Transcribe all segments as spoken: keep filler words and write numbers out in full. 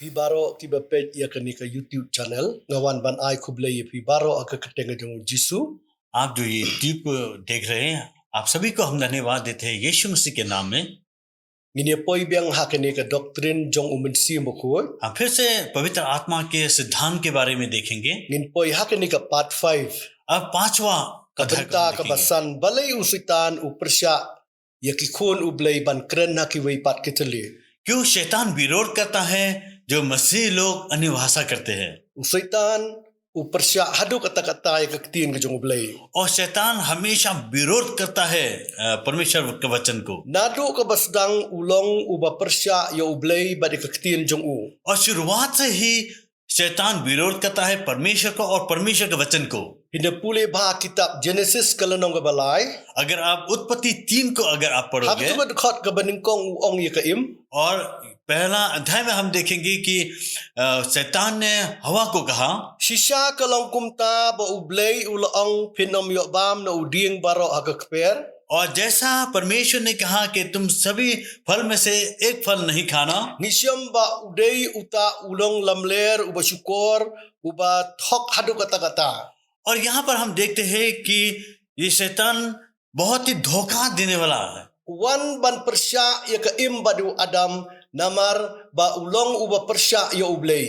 Phi baroh kiba peit ïa kane ka YouTube channel, nga wan ban ai khublei ïa phi baroh ha ka kyrteng jong u Jisu. आप जो ये ट्यूब को देख रहे हैं, आप सभी को हम धन्यवाद देते हैं यीशु मसीह के नाम में। Ngin ïa poi biang ha kane ka doctrine jong u Mynsiem Bakhuid. हम फिर से पवित्र आत्मा के सिद्धांत के बारे में देखेंगे। Ngin poi ha kane ka part five. अब पांचवा अध्याय को हम देखेंगे। Ka bynta kaba san, balei u Soitan u pyrshah ïa ki khun u Blei ban kren ha kiwei pat ki thylliej? क्यों शैतान विरोध करता है जो मसीही लोग अन्य भाषा करते हैं? U Soitan u pyrshah haduh katta katta ïa ka ktien ka jong u Blei. और शैतान हमेशा विरोध करता है, अ, परमेश्वर के वचन को। Naduh kaba sdang u long uba pyrshah ïa u Blei bad ïa ka ktien jong u. और शुरुआत से ही शैतान विरोध करता है परमेश्वर को और परमेश्वर के वचन को। Phin da pule bha ha kitab Genesis ka lynnong kaba lai. अगर आप उत्पत्ति तीन को अगर आप पढ़ोगे, ha katu ka dkhot kaba nyngkong u ong ïa ka im. और पहला अध्याय में हम देखेंगे कि, अ, शैतान ने हवा को कहा, Shisha ka long kumta ba u Blei u la ong, phin ym ïoh bam na u dieng baroh ha ka kper. और जैसा परमेश्वर ने कहा कि तुम सभी फल में से एक फल नहीं खाना। Ngi shem ba u dei uta u long lamler, uba shukor, uba thok haduh katta katta. और यहाँ पर हम देखते हैं कि ये शैतान बहुत ही धोखा देने वाला है। Wan ban pyrshah ïa ka im bad u Adam, namar ba u long uba pyrshah ïa u Blei.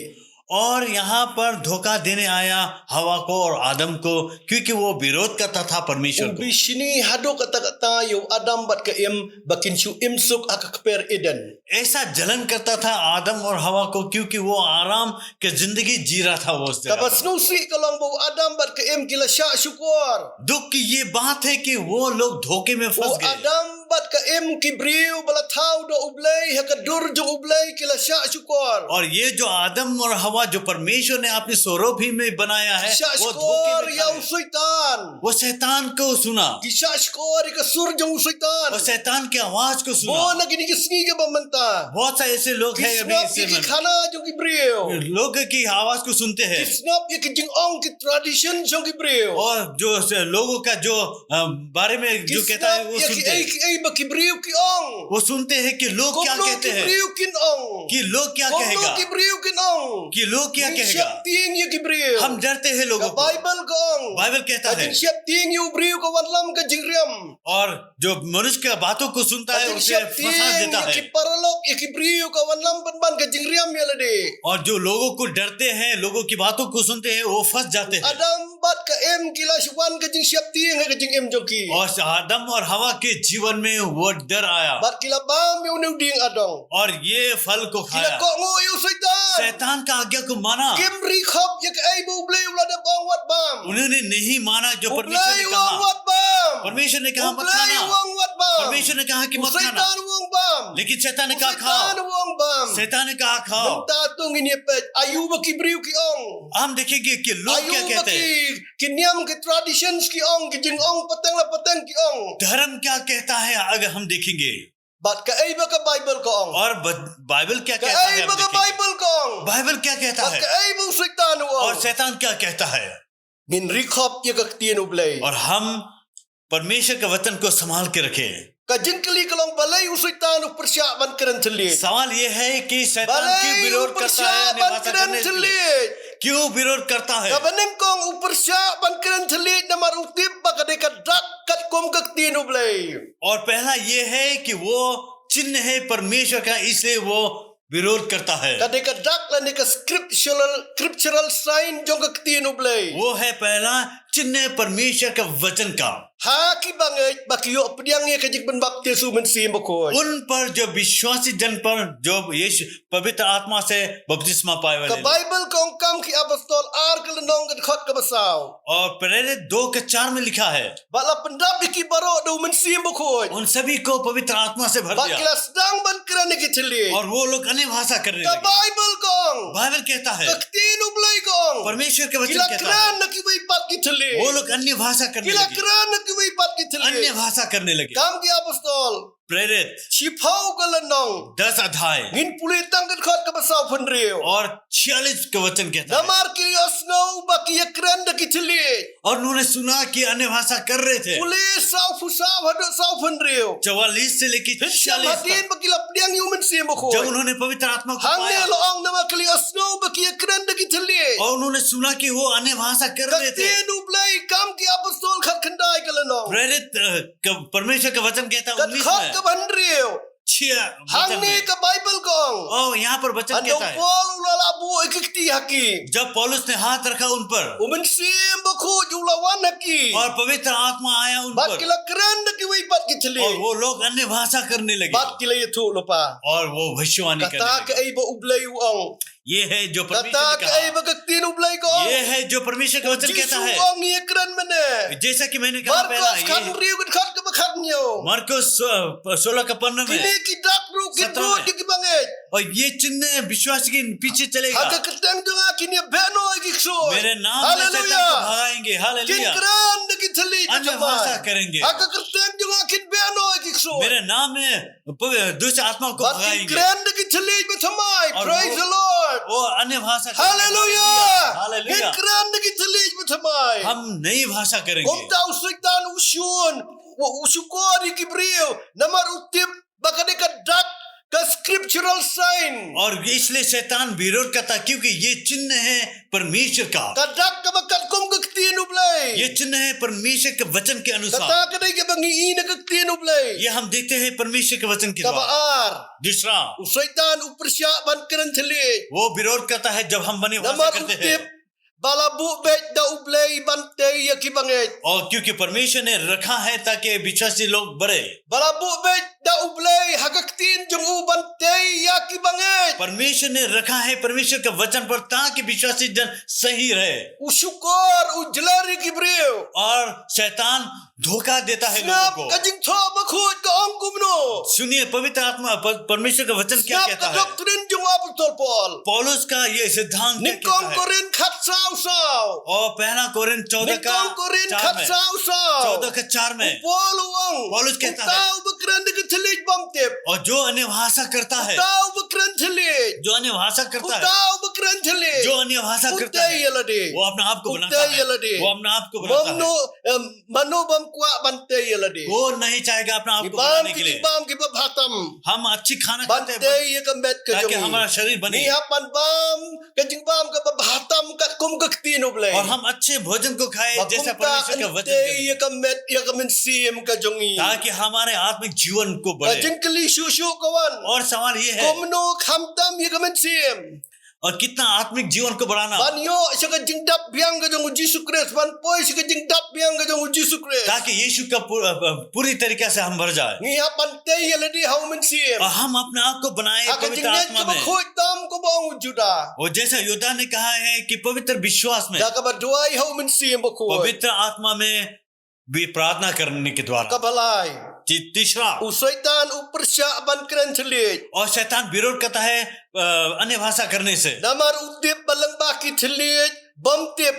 और यहाँ पर धोखा देने आया हवा को और आदम को, क्योंकि वो विरोध करता था परमेश्वर को। U bishni haduh katta katta ïa u Adam bad ka im ba kin shu im suk ha ka kper Eden. ऐसा जलन करता था आदम और हवा को, क्योंकि वो आराम की जिंदगी जी रहा था वो उस जगह पर। Kaba sngewsih ka long ba u Adam bad ka im ki la shah shukor. दुख की ये बात है कि वो लोग धोखे में फंस गए। U Adam bad ka im ki briew ba la thaw da u Blei ha ka dur jong u Blei ki la shah shukor. और ये जो आदम और हवा जो परमेश्वर ने अपने स्वरूप ही में बनाया है, वो धोखे में खा गए। Ki shah shukor ïa u Soitan. वो शैतान को सुना। Ki shah shukor ïa ka sur jong u Soitan. और शैतान की आवाज को सुना। Bun na kine ki sngi kiba mynta. बहुत सारे ऐसे लोग हैं अभी इस समय में। Ki sngap ïa ki khana jong ki briew. लोगों की आवाज को सुनते हैं। Ki sngap ïa ki jingong, ki tradition jong ki briew. और जो से लोगों का जो, अ, बारे में जो कहता है, वो सुनते हैं। Ki sngap ïa ki ei, ki ei ba ki briew ki ong. वो सुनते हैं कि लोग क्या कहते हैं। Kumno ki briew kin ong. कि लोग क्या कहेगा। Kumno ki briew kin ong. कि लोग क्या कहेगा। Ngi sheptieng ïa ki briew. हम डरते हैं लोगों को। Ka Baibl ka ong, बाइबल कहता है, ka jingsheptieng ïa u briew ka wanlam ka jingriam. और जो मनुष्य की बातों को सुनता है, उसे फंसा देता है। Ka jingsheptieng ïa ki paralok, ïa ki briew ka wanlam pynban ka jingriam ïa lade. और जो लोगों को डरते हैं, लोगों की बातों को सुनते हैं, वो फंस जाते हैं। Adam bad ka im ki la shu wan ka jingsheptieng ha ka jingim jong ki. और आदम और हवा के जीवन में वो डर आया। Bad ki la bam ïa une u dieng adong. और ये फल को खाया। Ki la kohnguh ïa u Soitan. शैतान का आज्ञा को माना। Kim ri khop ïa kaei ba u Blei u la dep ong wat bam. उन्होंने नहीं माना जो परमेश्वर ने कहा। U Blei u ong wat bam. परमेश्वर ने कहा मत खाना। U Blei u ong wat bam. परमेश्वर ने कहा कि मत खाना। U Soitan u ong bam. लेकिन शैतान ने कहा खाओ। U Soitan u ong bam. शैतान ने कहा खाओ। Mynta to ngin ïa peit aïu ba ki briew ki ong. हम देखेंगे कि लोग क्या कहते हैं। Aïu ba ki, ki niam ki traditions ki ong, ki jingong pateng la pateng ki ong. धर्म क्या कहता है अगर हम देखेंगे। Bad kaei ba ka Baibl ka ong. और ब-, बाइबल क्या कहता है हम देखेंगे। Kaei ba ka Baibl ka ong. बाइबल क्या कहता है। Bad kaei ba u Soitan u ong. और शैतान क्या कहता है। Ngin ri khop ïa ka ktien u Blei. और हम परमेश्वर के वचन को संभाल के रखें। Ka jingkylli ka long balei u Soitan u pyrshah ban kren thylliej. सवाल ये है कि शैतान क्यों विरोध करता है अन्य भाषा करने के लिए? Balei u pyrshah ban kren thylliej. क्यों विरोध करता है? Kaba nyngkong u pyrshah ban kren thylliej namar u tip ba ka dei ka dak katkum ka ktien u Blei. और पहला ये है कि वो चिन्ह है परमेश्वर का, इसलिए वो विरोध करता है। Ka dei ka dak lane ka scriptural, scriptural sign jong ka ktien u Blei. वो है पहला चिन्ह परमेश्वर का वचन का। Ha ki bangeit ba ki ïoh pdiang ïa ka jingbaptis u Mynsiem Bakhuid. उन पर जो विश्वासी जन पर जो यीशु पवित्र आत्मा से बपतिस्मा पाए वाले लोग। Ka Baibl ka ong Kam ki Apostol ar ka lynnong ka dkhot kaba saw. और प्रेरित दो के चार में लिखा है। Bad la pyndap ïa ki baroh da u Mynsiem Bakhuid. उन सभी को पवित्र आत्मा से भर दिया। Bad ki la sdang ban kren ïa ki thylliej. और वो लोग अन्य भाषा करने लगे। Ka Baibl ka ong. बाइबल कहता है। Ka ktien u Blei ka ong. परमेश्वर के वचन कहता है। Ki la kren na kiwei pat ki thylliej. वो लोग अन्य भाषा करने लगे। Ki la kren na kiwei pat ki thylliej. अन्य भाषा करने लगे। Kam ki Apostol. प्रेरित। Shiphew ka lynnong. दस अध्याय। Ngin pule tang ka dkhot kaba saw phew hynriew. और छियालीस का वचन कहता है। Namar ki ïohsngew ba ki ïakren da ki thylliej. और उन्होंने सुना कि अन्य भाषा कर रहे थे। Pule saw phew saw haduh saw phew hynriew. चवालीस से लेके छियालीस तक। Hadien ba ki la pdiang ïa u Mynsiem Bakhuid. जब उन्होंने पवित्र आत्मा को पाया। Hangne la ong namar ki la ïohsngew ba ki ïakren da ki thylliej. और उन्होंने सुना कि वो अन्य भाषा कर रहे थे। Ka ktien U Blei, Kam ki Apostol khatkhyndai ka lynnong. प्रेरित, अ, क-, परमेश्वर का वचन कहता है उन्नीस में। Ka dkhot kaba hynriew. छिया वचन में। Hangne ka Baibl ka ong. और यहाँ पर वचन कहता है। Haba u Paul u la lah buh ïa ki kti ha ki. जब पौलुस ने हाथ रखा उन पर। U Mynsiem Bakhuid u la wan ha ki. और पवित्र आत्मा आया उन पर। Bad ki la kren da kiwei pat ki thylliej. और वो लोग अन्य भाषा करने लगे। Bad ki la ïathuhlypa. और वो भविष्यवाणी करने लगे। Kata kaei ba U Blei u ong. ये है जो परमेश्वर ने कहा। Kata kaei ba ka ktien U Blei ka ong. ये है जो परमेश्वर का वचन कहता है। Jisu u ong, ïakren mynne. जैसा कि मैंने कहा पहला, Markos khathynriew ka dkhot kaba khathynñiew. मरकुस, अ, सोलह का पन्द्रह में। Kine ki dak ruh kin bud ïa ki bangeit. और ये चिन्ह विश्वासी के पीछे चलेगा। Ha ka kyrteng jong nga kin ïabeh noh ïa ki ksuid. मेरे नाम में शैतान को भगाएंगे। हालेलुया। Haleluya. Kin kren da ki thylliej ba thymmai. अन्य भाषा करेंगे। Ha ka kyrteng jong nga kin beh noh ïa ki ksuid. मेरे नाम में पवि-, दुष्ट आत्मा को भगाएंगे। Bad kin kren da ki thylliej ba thymmai. और वो, Praise the Lord. वो अन्य भाषा करेंगे। Haleluya. हालेलुया। Kin kren da ki thylliej ba thymmai. हम नई भाषा करेंगे। Kumta u Soitan u shun, u, u shukor ïa ki briew. Namar u tip ba ka dei ka dak, ka scriptural sign. और इसलिए शैतान विरोध करता, क्योंकि ये चिन्ह है परमेश्वर का। Ka dak kaba katkum ka ktien U Blei. ये चिन्ह है परमेश्वर के वचन के अनुसार। Kata ka dei kaba ngi i na ka ktien U Blei. ये हम देखते हैं परमेश्वर के वचन के द्वारा। Kaba ar. दूसरा. U Soitan u pyrshah ban kren thylliej. वो विरोध करता है जब हम बने भाषा करते हैं। Namar u tip ba la buh beit da U Blei ban tei ïa ki bangeit. और क्योंकि परमेश्वर ने रखा है ताकि विश्वासी लोग बढ़े। Ba la buh beit da U Blei ha ka ktien jong u ban tei ïa ki bangeit. परमेश्वर ने रखा है परमेश्वर के वचन पर ताकि विश्वासी जन सही रहे। U shukor, u jler ïa ki briew. और शैतान धोखा देता है लोगों को। Sngap ka jingthoh bakhuid ka ong kumno. सुनिए, पवित्र आत्मा, प-, परमेश्वर का वचन क्या कहता है? Sngap ka doctrine jong u Apostol Paul. पौलुस का ये सिद्धांत क्या कहता है? Nyngkong Korinth khatsaw saw. और पहला कोरिन्थ चौदह का चार में। Nyngkong Korinth khatsaw saw. चौदह का चार में। U Paul u ong. पौलुस कहता है। Uta uba kren da ki thylliej bym tip. और जो अन्य भाषा करता है। Uta uba kren thylliej. जो अन्य भाषा करता है। Uta uba kren thylliej. जो अन्य भाषा करता है। U tei ïa lade. वो अपने आप को बनाता है। U tei ïa lade. वो अपने आप को बनाता है। Mano, em, Mano bym kwah ban tei ïa lade. वो नहीं चाहेगा अपने आप को बनाने के लिए। Ngi bam ki jingbam kiba bha tam. हम अच्छी खाना खाते हैं, ban tei ïa ka met ka jong ngi. ताकि हमारा शरीर बने। Ngi hap ban bam ka jingbam kaba bha tam katkum ka ktien U Blei. और हम अच्छे भोजन को खाएं, जैसा परमेश्वर का वचन कहता है। Ba kumta yn tei ïa ka met, ïa ka mynsiem ka jong ngi. ताकि हमारे आत्मिक जीवन को बढ़े। Ka jingkylli shuh shuh ka wan. और सवाल ये है, kumno khamtam ïa ka mynsiem. और कितना आत्मिक जीवन को बढ़ाना। Ban ïoh sha ka jingdap biang ka jong u Jisu Khrist, ban poi sha ka jingdap biang ka jong u Jisu Khrist. ताकि यीशु का पू-, अ, अ, पूरी तरीके से हम भर जाए। Ngi hap ban tei ïa lade ha u Mynsiem. और हम अपने आप को बनाए पवित्र आत्मा में। Ha ka jingngeit kaba khuid tam kaba ong u Judah. और जैसा यूदा ने कहा है कि पवित्र विश्वास में। Da kaba duwai ha u Mynsiem Bakhuid. पवित्र आत्मा में भी प्रार्थना करने के द्वारा। Kaba lai. ती-, तीसरा. U Soitan u pyrshah ban kren thylliej. और शैतान विरोध करता है, अ, अन्य भाषा करने से। Namar u tip ba lyngba ki thylliej bym tip.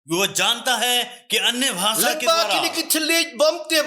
वो जानता है कि अन्य भाषा के द्वारा। Lyngba kine ki thylliej bym tip.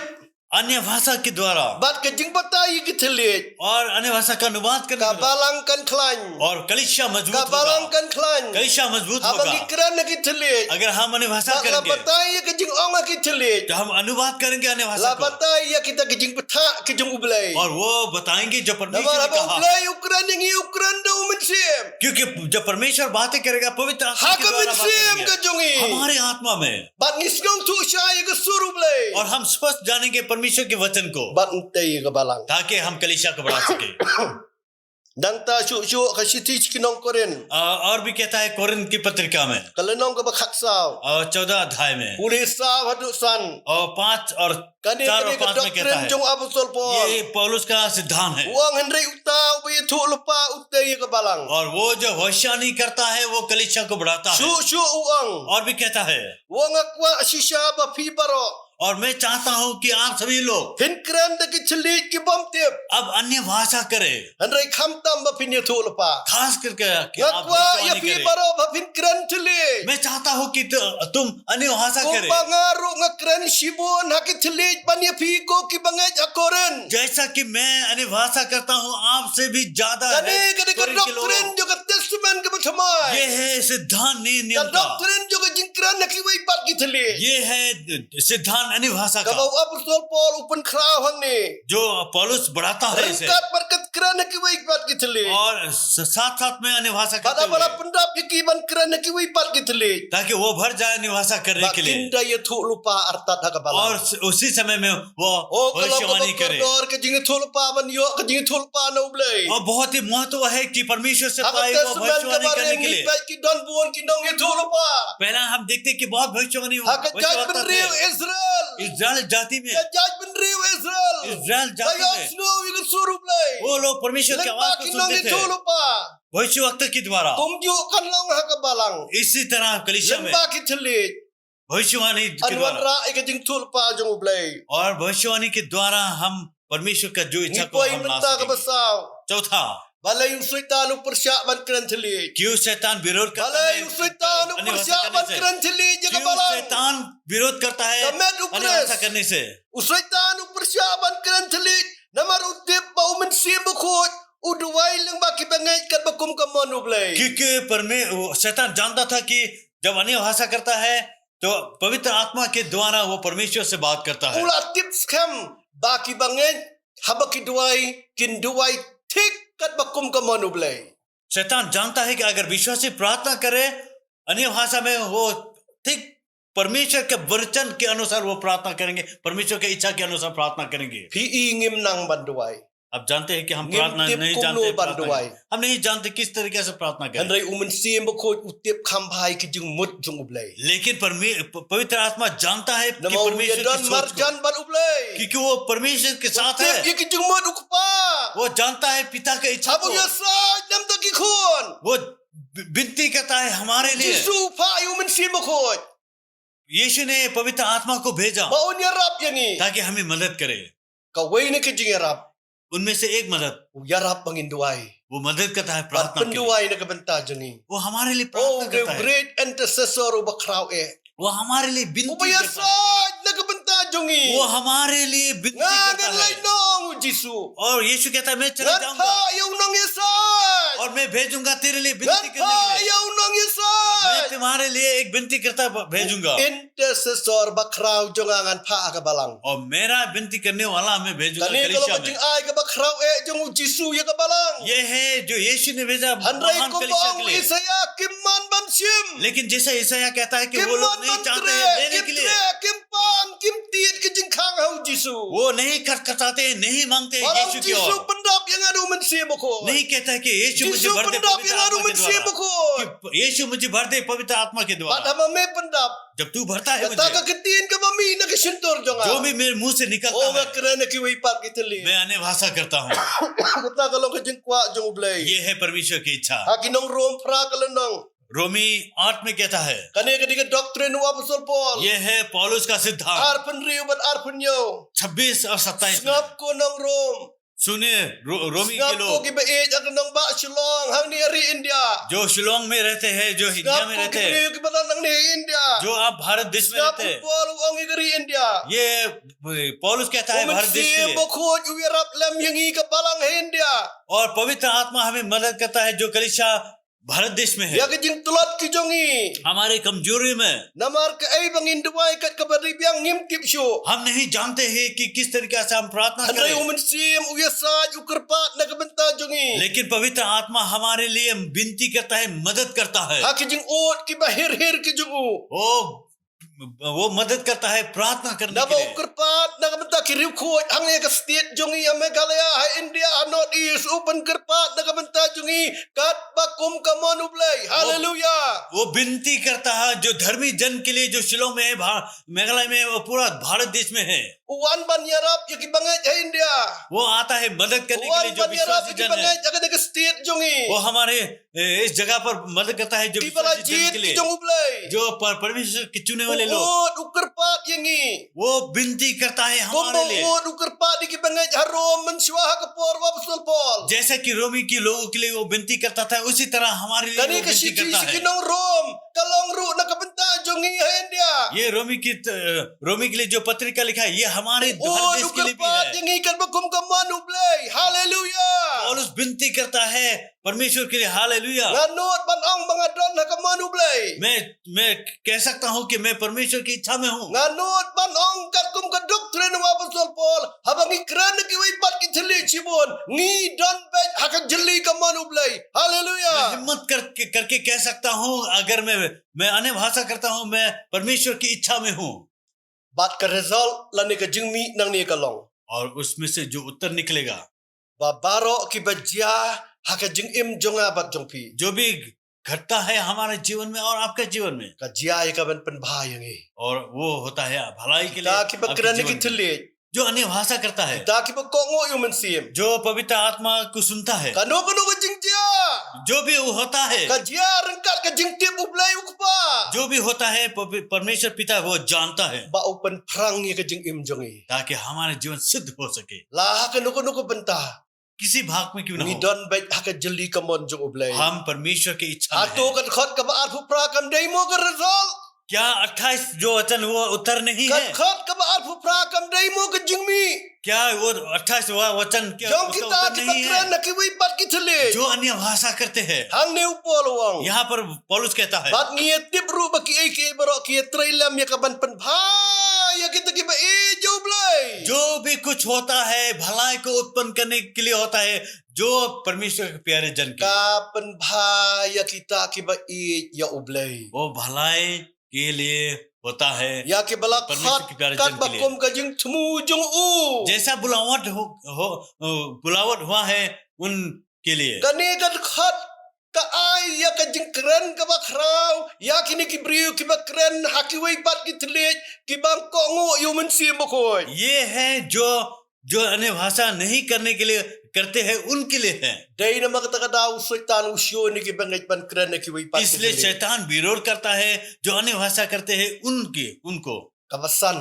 अन्य भाषा के द्वारा। Bad ka jingbatai ïa ki thylliej. और अन्य भाषा का अनुवाद करने के द्वारा। Ka balang kan khlaiñ. और कलीसिया मजबूत होगा। Ka balang kan khlaiñ. कलीसिया मजबूत होगा। Haba ngi kren ha ki thylliej. अगर हम अन्य भाषा करेंगे। Bad la batai ïa ka jingong ha ki thylliej. तो हम अनुवाद करेंगे अन्य भाषा को। La batai ïa kita ki jingbthah ki jong U Blei. और वो बताएंगे जो परमेश्वर ने कहा। Namar haba U Blei u kren ïa ngi, u kren da u Mynsiem. क्योंकि जब परमेश्वर बातें करेगा, पवित्र आत्मा के द्वारा बात करेंगे। Ha ka mynsiem ka jong ngi. हमारे आत्मा में। Bad ngi sngewthuh shai ïa ka sur U Blei. और हम स्पष्ट जानेंगे परमेश्वर के वचन को। Bad yn tei ïa ka balang. ताकि हम कलीसिया को बढ़ा सकें। Nangta shuh shuh ka shithi sha ki nong Korinth. अ, और भी कहता है कोरिन्थ की पत्रिका में। Ka lynnong kaba khatsaw. और चौदह अध्याय में। Pule saw haduh san. और पाँच और चार और पाँच में कहता है। Kane ka dei ka doctrine jong u Apostol Paul. ये पौलुस का सिद्धांत है। U ong hynrei uta uba ïathuhlypa u tei ïa ka balang. और वो जो भविष्यवाणी करता है, वो कलीसिया को बढ़ाता है। Shuh shuh u ong. और भी कहता है। U ong nga kwah shisha ba phi baroh. और मैं चाहता हूं कि आप सभी लोग phin kren da ki thylliej ki bym tip. अब अन्य भाषा करें। Hynrei khamtam ba phin ïathuhlypa. खास करके कि आप भविष्यवाणी करें। Nga kwah ïa phi baroh ba phin kren thylliej. मैं चाहता हूं कि तु-, तुम अन्य भाषा करें। Kumba nga ruh nga kren shibun ha ki thylliej ban ïa phi ko ki bangeit ha Korinth. जैसा कि मैं अन्य भाषा करता हूं, आपसे भी ज्यादा है। Kane ka dei ka doctrine jong ka Testament kaba thymmai. ये है सिद्धांत नए नियम का। Ka doctrine jong ka jingkren ha kiwei pat ki ये है सिद्धांत अन्य भाषा का। Kaba u apostol Paul u pynkhraw hangne. जो पौलुस बढ़ाता है इसे। Ryngkat bad ka kren ha kiwei pat ki thylliej. और स-, साथ-साथ में अन्य भाषा करते हुए। Bad haba la pyndap ïa ki ban kren ha kiwei pat ki thylliej. ताकि वो भर जाए अन्य भाषा करने के लिए। Ba kin da ïathuhlypa artat ha ka balang. और स-, उसी समय में वो भविष्यवाणी करे। Ka long ka jingïathuhlypa ban ïoh ka jingïathuhlypa na U Blei. और बहुत ही महत्व है कि परमेश्वर से पाए वो भविष्यवाणी करने के लिए। Ha ka Testament kaba rim ngi peit ki don bun ki nongïathuhlypa. पहला हम देखते हैं कि बहुत भविष्यवाणी, भविष्यवक्ता थे। Ha ka jaitbynriew Israel. इस्राएल जाति में। Ka jaitbynriew Israel. इस्राएल जाति में। Ba ïohsngew ïa ka sur U Blei. वो लोग परमेश्वर की आवाज को सुनते थे। Lyngba ki nongïathuhlypa. भविष्यवक्ता के द्वारा। Kumjuh kan long ha ka balang. इसी तरह कलीसिया में। Lyngba ki thylliej. भविष्यवाणी के द्वारा। Yn wanrah ïa ka jingïathuhlypa jong U Blei. और भविष्यवाणी के द्वारा हम परमेश्वर का जो इच्छा को हम ला सकेंगे। Ngi poi mynta kaba saw. चौथा। Balei u Soitan u pyrshah ban kren thylliej? क्यों शैतान विरोध करता है? Balei u Soitan u pyrshah ban kren thylliej ïa ka balang? क्यों शैतान विरोध करता है अन्य भाषा करने से? Ka met u Khrist. U Soitan u pyrshah ban kren thylliej namar u tip ba U Mynsiem Bakhuid u duwai lyngba ki bangeit katba kum ka mon U Blei. क्योंकि परमे-, वो शैतान जानता था कि जब अन्य भाषा करता है, तो पवित्र आत्मा के द्वारा वो परमेश्वर से बात करता है। U la tip skhem ba ki bangeit haba ki duwai kin duwai thik katba kum ka mon U Blei. शैतान जानता है कि अगर विश्वासी प्रार्थना करे अन्य भाषा में, वो ठीक परमेश्वर के वचन के अनुसार वो प्रार्थना करेंगे, परमेश्वर की इच्छा के अनुसार प्रार्थना करेंगे। Phi i ngim nang ban duwai. आप जानते हैं कि हम प्रार्थना नहीं जानते, हम नहीं जानते किस तरीके से प्रार्थना करें। Hynrei U Mynsiem Bakhuid u tip kham bha ïa ki jingmut jong U Blei. लेकिन परमे-, प-, पवित्र आत्मा जानता है कि परमेश्वर की सोच को। Namar u ïadon marjan bad U Blei. क्योंकि वो परमेश्वर के साथ है। U tip ïa ki jingmut u Kpa. वो जानता है पिता की इच्छा को। Haba u ïasaid namar ki khun. वो बि-, विनती करता है हमारे लिए। Jisu u phah ïa U Mynsiem Bakhuid. यीशु ने पवित्र आत्मा को भेजा। Ba un ïarap ïa ngi. ताकि हमें मदद करे। Kawei na ki jingïarap. उनमें से एक मदद। U ïarap ba ngin duwai. वो मदद करता है प्रार्थना के लिए। Ban pynduwai na ka bynta jong ngi. वो हमारे लिए प्रार्थना करता है। Oh, u dei u great intercessor uba khraw eh. वो हमारे लिए विनती करता है। Uba ïasaid na ka bynta jong ngi. वो हमारे लिए विनती करता है। Nga ngan leit noh, u Jisu. और यीशु कहता है, मैं चला जाऊंगा। Ngan phah ïa u nongïasaid. और मैं भेजूंगा तेरे लिए विनती करने के लिए। Ngan phah ïa u nongïasaid. मैं तुम्हारे लिए एक विनती करता ब-, भेजूंगा। Intercessor ba khraw jong nga ngan phah ha ka balang. और मेरा विनती करने वाला मैं भेजूंगा कलीसिया में। Kane ka long ka jingai kaba khraw eh jong u Jisu ïa ka balang. ये है जो यीशु ने भेजा महान कलीसिया के लिए। Hynrei kumba ong u Isaïah kim mon ban shim. लेकिन जैसा यशायाह कहता है कि वो लोग नहीं चाहते हैं लेने के लिए। Kim mon ban treh, kim treh, kim pan, kim tied ki jingkhang ha u Jisu. वो नहीं खटखटाते हैं, नहीं मांगते हैं यीशु की ओर। Ba ong Jisu pyndap ïa nga da U Mynsiem Bakhuid. नहीं कहता है कि यीशु मुझे भर दे पवित्र आत्मा के द्वारा। Jisu pyndap ïa nga da U Mynsiem Bakhuid. कि यीशु मुझे भर दे पवित्र आत्मा के द्वारा। Bad haba me pyndap. जब तू भरता है मुझे, kata ka ktien kaba mih na ka shyntur jong nga, जो भी मेरे मुंह से निकलता है, oh, nga kren ha kiwei pat ki thylliej. मैं अन्य भाषा करता हूँ। Kata ka long ka jingkwah jong U Blei. ये है परमेश्वर की इच्छा। Ha ki nong Rom phra ka lynnong. रोमी आठ में कहता है, kane ka dei ka doctrine u Apostol Paul. ये है पौलुस का सिद्धांत। Arphew hynriew bad arphew hynñiew. छब्बीस और सत्ताईस में। Sngap ko nong Rom. सुनिए, रो-, रोमी के लोग। Sngap ko kiba ïeit ha ka nongbah Shillong, hangne ha ri India. जो शिलोंग में रहते हैं, जो इंडिया में रहते हैं। Sngap ko ki briew kiba don hangne ha India. जो आप भारत देश में रहते हैं। Sngap u Paul u ong ïa ka ri India. ये, ये पौलुस कहता है भारत देश के लिए। U Mynsiem Bakhuid u ïarap lem ïa ngi ka balang ha India. और पवित्र आत्मा हमें मदद करता है, जो कलीसिया भारत देश में है। Ïa ki jingtlot ki jong ngi. हमारे कमजोरी में। Namar kaei ba ngin duwai kat kaba dei biang ngim tip shuh. हम नहीं जानते हैं कि किस तरीके से हम प्रार्थना करें। Hynrei U Mynsiem u ïasaid, u kyrpad na ka bynta jong ngi. लेकिन पवित्र आत्मा हमारे लिए विनती करता है, मदद करता है। Ha ki jingud kiba hir hir ki jong u. वो वो मदद करता है प्रार्थना करने के लिए। Naba u kyrpad na ka bynta ki riewkhuid hangne ha ka state jong ngi ha Meghalaya, ha India, ha North East, u pynkyrpad na ka bynta jong ngi katba kum ka mon U Blei. वो, Hallelujah. वो विनती करता है जो धर्मी जन के लिए, जो शिलोंग में है, भा-, मेघालय में है, वो पूरा भारत देश में है। U wan ban ïarap ïa ki bangeit ha India. वो आता है मदद करने के लिए, जो विश्वासी जन है। U wan ban ïarap ïa ki bangeit ha kane ka state jong ngi. वो हमारे ए, इस जगह पर मदद करता है जो विश्वासी जन के लिए, kiba la jied ki jong U Blei, जो पर-, परमेश्वर के चुने वाले लोग। U wan u kyrpad ïa ngi. वो विनती करता है हमारे लिए। Kumba u wan u kyrpad ïa ki bangeit ha Rom mynshuwa ha ka por u Apostol Paul. जैसा कि रोमी के लोगों के लिए वो विनती करता था, उसी तरह हमारे लिए वो विनती करता है। Kane ka shithi sha ki nong Rom ka long ruh na ka bynta jong ngi ha India. ये रोमी की त-, रोमी के लिए जो पत्रिका लिखा है, ये हमारे भारत देश के लिए भी है। U wan u kyrpad ïa ngi katba kum ka mon U Blei. Hallelujah. पौलुस विनती करता है परमेश्वर के लिए, हालेलुया। Nga nud ban ong ba nga don ha ka mon U Blei. मैं, मैं कह सकता हूँ कि मैं परमेश्वर की इच्छा में हूँ। Nga nud ban ong katkum ka doctrine u apostol Paul, haba ngi kren na kiwei pat ki thylliej shibun, ngi don beit ha ka jylli ka mon U Blei. Haleluya. मैं हिम्मत करके, करके कह सकता हूँ, अगर मैं, मैं अन्य भाषा करता हूँ, मैं परमेश्वर की इच्छा में हूँ। Bad ka result lane ka jingmih nangne ka long, और उसमें से जो उत्तर निकलेगा, ba baroh kiba jia ha ka jingim jong nga bad jong phi, जो भी घटता है हमारे जीवन में और आपके जीवन में, ka jia ïa ka ban pynbha ïa ngi. और वो होता है भलाई के लिए, kita kiba kren na ki thylliej, जो अन्य भाषा करता है, kita kiba kohnguh ïa u Mynsiem, जो पवित्र आत्मा को सुनता है, kano kano ka jingjia, जो भी वो होता है, ka jia ryngkat ka jingtip U Blei U Kpa, जो भी होता है, पवि-, परमेश्वर पिता वो जानता है, ba u pynphrang ïa ka jingim jong ngi, ताकि हमारा जीवन सिद्ध हो सके। La ha kano kano ka bynta, किसी भाग में क्यों ना हो, ngi don beit ha ka jylli ka mon jong U Blei. हम परमेश्वर की इच्छा में हैं। Hato ka dkhot kaba arphew phra kam dei mo ka result? क्या अट्ठाईस जो वचन वो उत्तर नहीं है? Ka dkhot kaba arphew phra kam dei mo ka jingmih? क्या वो अट्ठाईस वां वचन क्या उसका उत्तर नहीं है? Jong kita kiba kren na kiwei pat ki thylliej, जो अन्य भाषा करते हैं। Hangne u Paul u ong, यहाँ पर पौलुस कहता है, bad ngi ïa tip ruh ba kiei kiei baroh ki ïa trei lem ïa ka ban pynbha ïa kita kiba ïeit ïa U Blei. जो भी कुछ होता है, भलाई को उत्पन्न करने के लिए होता है, जो परमेश्वर के प्यारे जन के लिए। Ka pynbha ïa kita kiba ïeit ïa U Blei. वो भलाई के लिए होता है, ïa kiba la khot kat ba kum ka jingthmu jong u. जैसा बुलावट हो, हो, बुलावट हुआ है उनके लिए। Kane ka dkhot ka ai ïa ka jingkren kaba khraw ïa kine ki briew kiba kren ha kiwei pat ki thylliej kiba kohnguh ïa u Mynsiem Bakhuid. ये है जो, जो अन्य भाषा नहीं करने के लिए करते हैं, उनके लिए है। Dei namar kata ka daw u Soitan u shun ïa kiba ngeit ban kren ha kiwei pat ki thylliej. इसलिए शैतान विरोध करता है, जो अन्य भाषा करते हैं, उनके, उनको। Kaba san,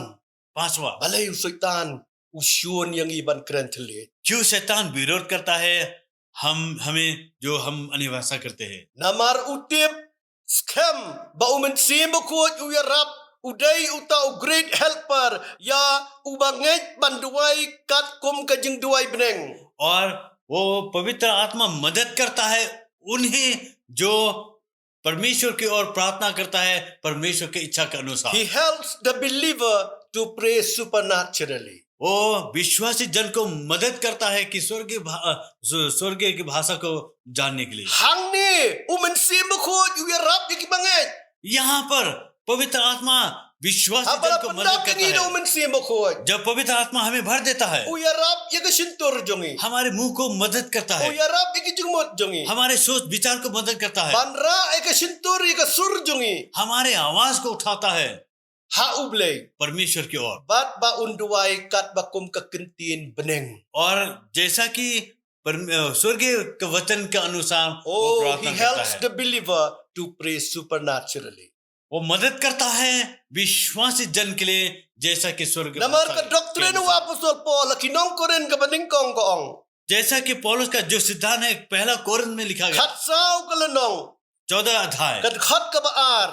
पांचवा, balei u Soitan u shun ïa ngi ban kren thylliej? क्यों शैतान विरोध करता है हम, हमें, जो हम अन्य भाषा करते हैं? Namar u tip skhem ba u Mynsiem Bakhuid u ïarap, u dei uta u great helper ïa uba ngeit ban duwai katkum ka jingduwai bneng. और वो पवित्र आत्मा मदद करता है उन्हें जो परमेश्वर की ओर प्रार्थना करता है, परमेश्वर की इच्छा के अनुसार। He helps the believer to pray supernaturally. वो विश्वासी जन को मदद करता है कि स्वर्गीय भा-, अ, स्व-, स्वर्गीय की भाषा को जानने के लिए। Hangne u Mynsiem Bakhuid u ïarap ïa kiba ngeit. यहाँ पर पवित्र आत्मा विश्वासी जन को मदद करता है। Haba la pyndap ïa ngi da u Mynsiem Bakhuid, जब पवित्र आत्मा हमें भर देता है, u ïarap ïa ka shyntur jong ngi. हमारे मुंह को मदद करता है। U ïarap ïa ki jingmut jong ngi. हमारे सोच विचार को मदद करता है। Ban rah ïa ka shyntur, ïa ka sur jong ngi. हमारे आवाज को उठाता है। Ha U Blei. परमेश्वर की ओर। Bad ba un duwai katba kum ka kyntien bneng. और जैसा कि परम-, अ, स्वर्गीय के वचन के अनुसार वो प्रार्थना करता है। Oh, he helps the believer to pray supernaturally. वो मदद करता है विश्वासी जन के लिए, जैसा कि स्वर्ग के अनुसार। Namar ka doctrine u apostol Paul ha ki nong Korinth kaba nyngkong ka ong, जैसा कि पौलुस का जो सिद्धांत है, पहला कोरिन्थ में लिखा गया। Khatsaw ka lynnong, चौदह अध्याय, ka dkhot kaba ar,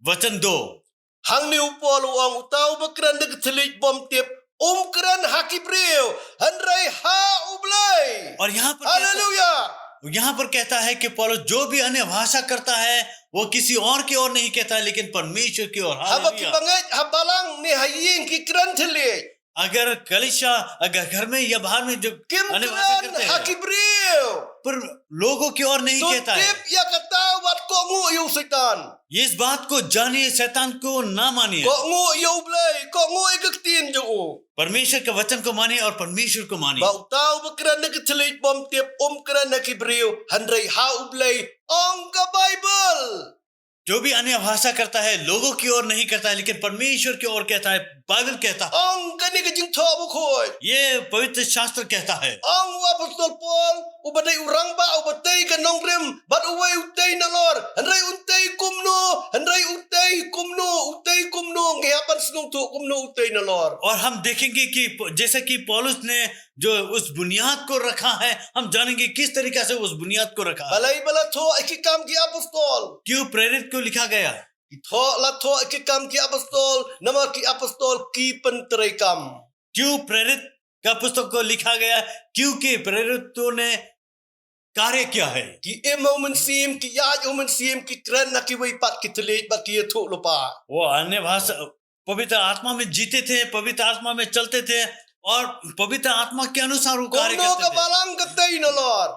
वचन दो। Hangne u Paul u ong, uta uba kren da ka thylliej bym tip um kren ha ki briew, hynrei ha U Blei. और यहाँ पर कहता, हालेलुया, यहाँ पर कहता है कि पौलुस जो भी अन्य भाषा करता है, वो किसी और की ओर नहीं कहता है, लेकिन परमेश्वर की ओर। Haba, हालेलुया, kiba ngeit ha balang ne ha ïing ki kren thylliej, अगर कलीसिया, अगर घर में या बाहर में जो अन्य भाषा करते हैं, kim kren ha ki briew, पर लोगों की ओर नहीं कहता है। To tip ïa kata wat kohnguh ïa u Soitan. ये इस बात को जानिए, शैतान को ना मानिए। Kohnguh ïa U Blei, kohnguh ïa ka ktien jong u. परमेश्वर के वचन को मानिए और परमेश्वर को मानिए। Ba uta uba kren da ka thylliej bym tip um kren ha ki briew, hynrei ha U Blei, ong ka Baibl. जो भी अन्य भाषा करता है, लोगों की ओर नहीं करता है, लेकिन परमेश्वर की ओर कहता है, बाइबल कहता है। Ong kane ka Jingthoh Bakhuid. ये पवित्र शास्त्र कहता है। Ong u apostol Paul, uba dei u rangbah, uba tei ka nongrim, bad uwei u tei nalor. Hynrei un tei kumno, hynrei u tei kumno, u tei kumno, ngi hap ban sngewthuh kumno u tei nalor. और हम देखेंगे कि प-, जैसा कि पौलुस ने जो उस बुनियाद को रखा है, हम जानेंगे किस तरीका से उस बुनियाद को रखा है। Balei ba la thoh ïa ki Kam ki Apostol? क्यों प्रेरित को लिखा गया? Ki thoh, la thoh ïa ki Kam ki Apostol, namar ki apostol ki pyntreikam. क्यों प्रेरित का पुस्तक को लिखा गया? क्योंकि प्रेरितों ने कार्य क्या है? Ki im ha u Mynsiem, ki ïaid ha u Mynsiem, ki kren ha kiwei pat ki thylliej bad ki ïathuhlypa. वो अन्य भाषा, पवित्र आत्मा में जीते थे, पवित्र आत्मा में चलते थे और पवित्र आत्मा के अनुसार वो कार्य करते थे। Kumno ka balang ka tei nalor?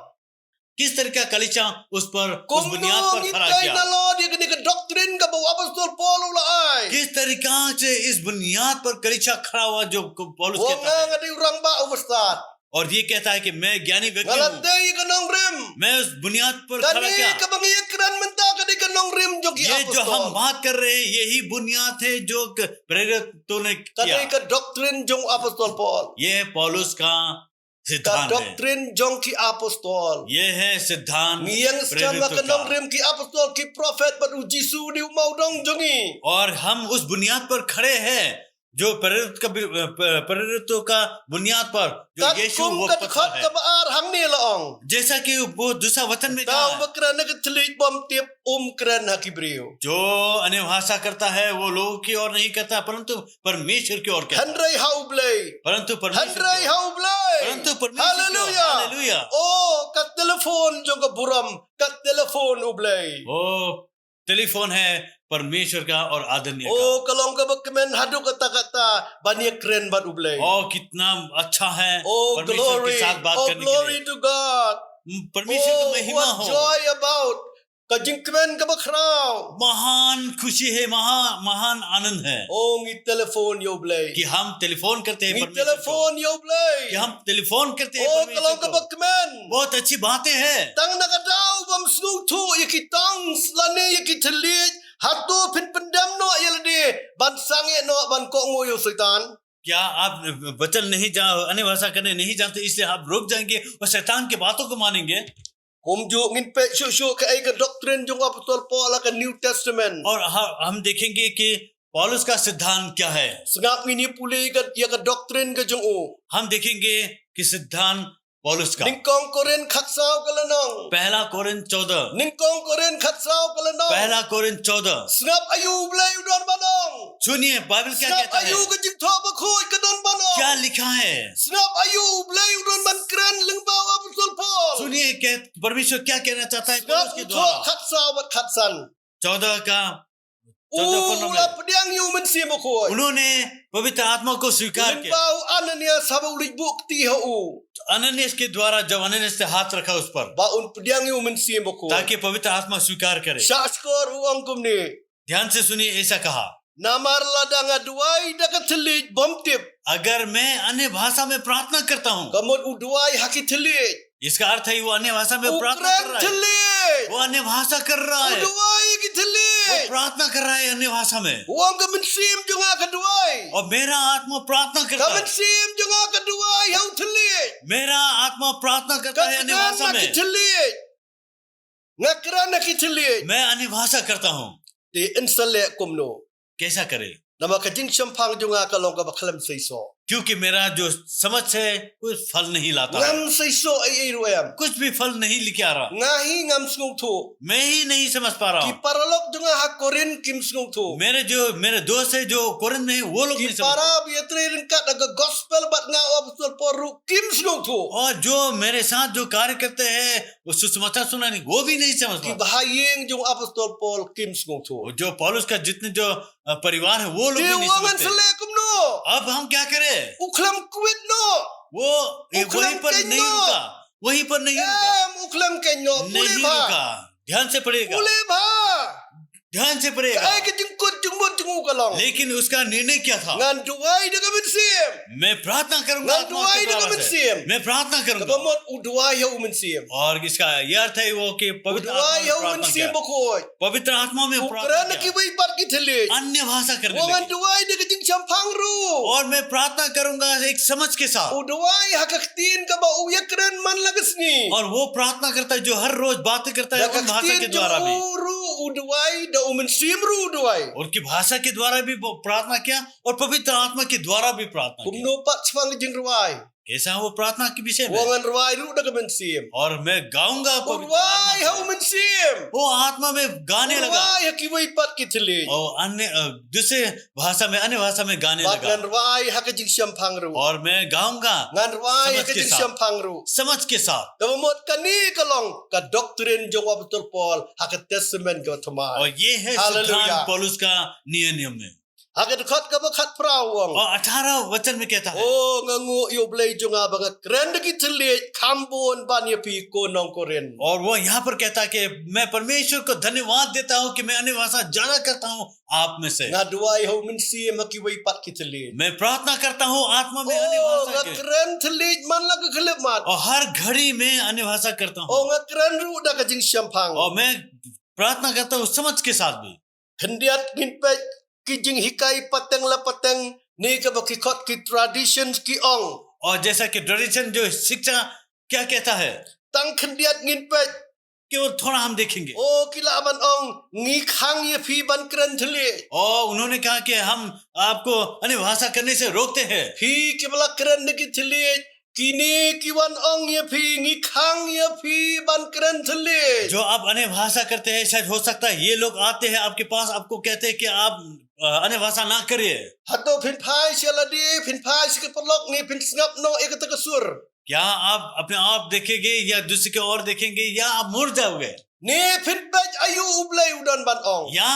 किस तरह का कलीसिया उस पर, उस बुनियाद पर खड़ा किया? Kumno ngi tei nalor ïa kane ka doctrine kaba u apostol Paul u la ai? किस तरीका से इस बुनियाद पर कलीसिया खड़ा हुआ जो पौलुस कहता है? Nga dei u rangbah uba stad. और ये कहता है कि मैं ज्ञानी व्यक्ति हूँ। Nga la tei ïa ka nongrim. मैं उस बुनियाद पर खड़ा किया। Kane kaba ngi ïakren mynta ka dei ka nongrim jong ki apostol. ये जो हम बात कर रहे हैं, यही बुनियाद है जो क-, प्रेरितों ने किया। Ka dei ka doctrine jong u apostol Paul. ये पौलुस का सिद्धांत है। Ka doctrine jong ki apostol. ये है सिद्धांत प्रेरितों का। Ngi ïeng skhem ha ka nongrim ki apostol, ki prophet bad u Jisu u dei u mawdong jong ngi. और हम उस बुनियाद पर खड़े हैं जो प्रेरित का बि-, प-, प्रेरितों का बुनियाद पर जो यीशु वो पत्थर है। Katkum ka dkhot kaba ar hangne la ong. जैसा कि वो दूसरा वचन में कहा है। Uta uba kren ha ki thylliej bym tip um kren ha ki briew. जो अन्य भाषा करता है वो लोगों की ओर नहीं करता परंतु परमेश्वर की ओर कहता है। Hynrei ha U Blei. परंतु परमेश्वर की ओर। Hynrei ha U Blei. परंतु परमेश्वर की ओर। Haleluya. Haleluya. O ka telephone jong ka burom, ka telephone U Blei. वो टेलीफोन है परमेश्वर का और आदरणीय का। O ka long kaba kmen haduh katta katta ban ïakren bad U Blei. ओ, कितना अच्छा है परमेश्वर के साथ बात करने के लिए। O, glory, o, glory to God. हम्म, परमेश्वर की महिमा हो। O, what joy about. Ka jingkmen kaba khraw. महान खुशी है, महा-, महान आनंद है। O, ngi telephone ïa U Blei. कि हम टेलीफोन करते हैं परमेश्वर को। Ngi telephone ïa U Blei. कि हम टेलीफोन करते हैं परमेश्वर को। O, ka long kaba kmen. बहुत अच्छी बातें हैं। Tang na ka daw bym sngewthuh ïa ki tongues lane ïa ki thylliej, hato phin pyndem noh ïa lade ban sangeh noh ban kohnguh ïa u Soitan? क्या आप वचन नहीं जा-, अन्य भाषा करने नहीं जानते, इसलिए आप रुक जाएंगे और शैतान की बातों को मानेंगे? Kumjuh ngin peit shuh shuh kaei ka doctrine jong u apostol Paul ha ka New Testament. और ह-, हम देखेंगे कि पौलुस का सिद्धांत क्या है। Sngap ngin ïa pule ïa ka, ïa ka doctrine ka jong u. हम देखेंगे कि सिद्धांत पौलुस का। Nyngkong Korinth khatsaw ka lynnong. पहला कोरिन्थ चौदह। Nyngkong Korinth khatsaw ka lynnong. पहला कोरिन्थ चौदह। Sngap aïu U Blei u don ban ong. सुनिए, बाइबल क्या कहता है? Sngap aïu ka Jingthoh Bakhuid ka don ban ong. क्या लिखा है? Sngap aïu U Blei u don ban kren lyngba u apostol Paul. सुनिए, क्या, परमेश्वर क्या कहना चाहता है पौलुस के द्वारा? Sngap Jingthoh khatsaw bad khatsan. चौदह का, चौदह पन्ना में। U la pdiang ïa u Mynsiem Bakhuid. उन्होंने पवित्र आत्मा को स्वीकार किया। Lyngba u Ananias haba u leit buh kti ha u. अननियास के द्वारा जब अननियास ने हाथ रखा उस पर, Ba un pdiang ïa u Mynsiem Bakhuid. ताकि पवित्र आत्मा स्वीकार करे। Shahshkor u ong kumne. ध्यान से सुनिए, ऐसा कहा। Namar lada nga duwai da ka thylliej bym tip. अगर मैं अन्य भाषा में प्रार्थना करता हूँ, Ka mut u duwai ha ki thylliej. इसका अर्थ है वो अन्य भाषा में प्रार्थना कर रहा है। U kren thylliej. वो अन्य भाषा कर रहा है। U duwai ki thylliej. वो प्रार्थना कर रहा है अन्य भाषा में। U ong ka mynsiem jong nga ka duwai. और मेरा आत्मा प्रार्थना करता है। Ka mynsiem jong nga ka duwai ha u thylliej. मेरा आत्मा प्रार्थना करता है अन्य भाषा में। Nga kren ha ki thylliej. Nga kren ha ki thylliej. मैं अन्य भाषा करता हूँ। Te yn sa leh kumno? कैसा करे? Namar ka jingshemphang jong nga ka long kaba khlem seisoh. क्योंकि मेरा जो समझ है, वो फल नहीं लाता है। Ngam seisoh ei ei ruh em. कुछ भी फल नहीं लेके आ रहा। Nga hi ngam sngewthuh. मैं ही नहीं समझ पा रहा हूँ। Ki paralok jong nga ha Korinth kim sngewthuh. मेरे जो, मेरे दोस्त है जो कोरिन्थ में है, वो लोग नहीं समझ पा रहे। Ki para ba ïatrei ryngkat ha ka gospel bad nga u apostol Paul ruh kim sngewthuh. और जो मेरे साथ जो कार्य करते हैं, वो सुसमाचार सुनाने, वो भी नहीं समझ पा रहे। Ki bahaïing jong u apostol Paul kim sngewthuh. और जो पौलुस का जितने जो, अ, परिवार है, वो लोग भी नहीं समझते। Te u ong yn sa leh kumno? अब हम क्या करें? U khlem kwit noh. वो, ये वहीं पर नहीं रुका। U khlem keiñ noh. वहीं पर नहीं रुका। Em, u khlem keiñ noh. Pule bha. नहीं रुका। ध्यान से पढ़िएगा। Pule bha. ध्यान से पढ़िएगा। Kaei ka jingkut jingmut jong u ka long? लेकिन उसका निर्णय क्या था? Ngan duwai da ka mynsiem. मैं प्रार्थना करूंगा आत्मा के द्वारा से। Ngan duwai da ka mynsiem. मैं प्रार्थना करूंगा। Kaba mut u duwai ha u Mynsiem. और इसका ये अर्थ है वो कि पवित्र आत्मा में प्रार्थना किया। U duwai ha u Mynsiem Bakhuid. पवित्र आत्मा में प्रार्थना किया। U kren ha kiwei pat ki thylliej. अन्य भाषा करने लगे। U ong ngan duwai da ka jingshemphang ruh. और मैं प्रार्थना करूंगा एक समझ के साथ। U duwai ha ka ktien kaba u ïakren man la ka sngi. और वो प्रार्थना करता है जो हर रोज बातें करता है उन भाषा के द्वारा भी। Da ka ktien jong u ruh u duwai, da u Mynsiem ruh u duwai. उनकी भाषा के द्वारा भी वो प्रार्थना किया और पवित्र आत्मा के द्वारा भी प्रार्थना किया। Kumno pat shaphang ka jingrwai? ऐसा वो प्रार्थना के विषय में। Wan rwai ruh da ka mynsiem. और मैं गाऊंगा पवित्र आत्मा से। Rwai ha u mynsiem. वो आत्मा में गाने लगा। Rwai ha kiwei pat ki thylliej. और अन्य, अ, दूसरे भाषा में, अन्य भाषा में गाने लगा। Ngan rwai ha ka jingshemphang ruh. और मैं गाऊंगा समझ के साथ। Ngan rwai ha ka jingshemphang ruh. समझ के साथ। Te ba mut kane ka long ka doctrine jong u apostol Paul ha ka Testament ka thymmai. और ये है सिद्धांत पौलुस का नए नियम में। Ha ka dkhot kaba khatphra u ong. और अठारह वचन में कहता है। O, nga nguh ïa u Blei jong nga ba nga kren da ki thylliej kham bun ban ïa phi ko nong Korinth. और वो यहाँ पर कहता है कि मैं परमेश्वर को धन्यवाद देता हूँ कि मैं अन्य भाषा ज्यादा करता हूँ आप में से। Nga duwai ha u mynsiem ha kiwei pat ki thylliej. मैं प्रार्थना करता हूँ आत्मा में अन्य भाषा के। O, nga kren thylliej man la ka khyllipmat. और हर घड़ी में अन्य भाषा करता हूँ। O, nga kren ruh da ka jingshemphang. और मैं प्रार्थना करता हूँ समझ के साथ भी। Khyndiat ngin peit ki jinghikai pateng la pateng ne kaba ki khot ki traditions ki ong. और जैसा कि ट्रेडिशन जो शिक्षा क्या कहता है? Tang khyndiat ngin peit. केवल थोड़ा हम देखेंगे। O, ki lah ban ong ngi khang ïa phi ban kren thylliej. और उन्होंने कहा कि हम आपको अन्य भाषा करने से रोकते हैं। Phi kiba la kren da ki thylliej, kine ki wan ong ïa phi ngi khang ïa phi ban kren thylliej. जो आप अन्य भाषा करते हैं, शायद हो सकता है ये लोग आते हैं आपके पास, आपको कहते हैं कि आप, अ, अन्य भाषा ना करिए। Hato phin phai sha lade, phin phai sha ka paralok, ne phin sngap noh ïa kata ka sur? क्या आप अपने आप देखेंगे या दूसरे की ओर देखेंगे या आप मर जाओगे? Ne phin peit aïu u Blei u don ban ong? या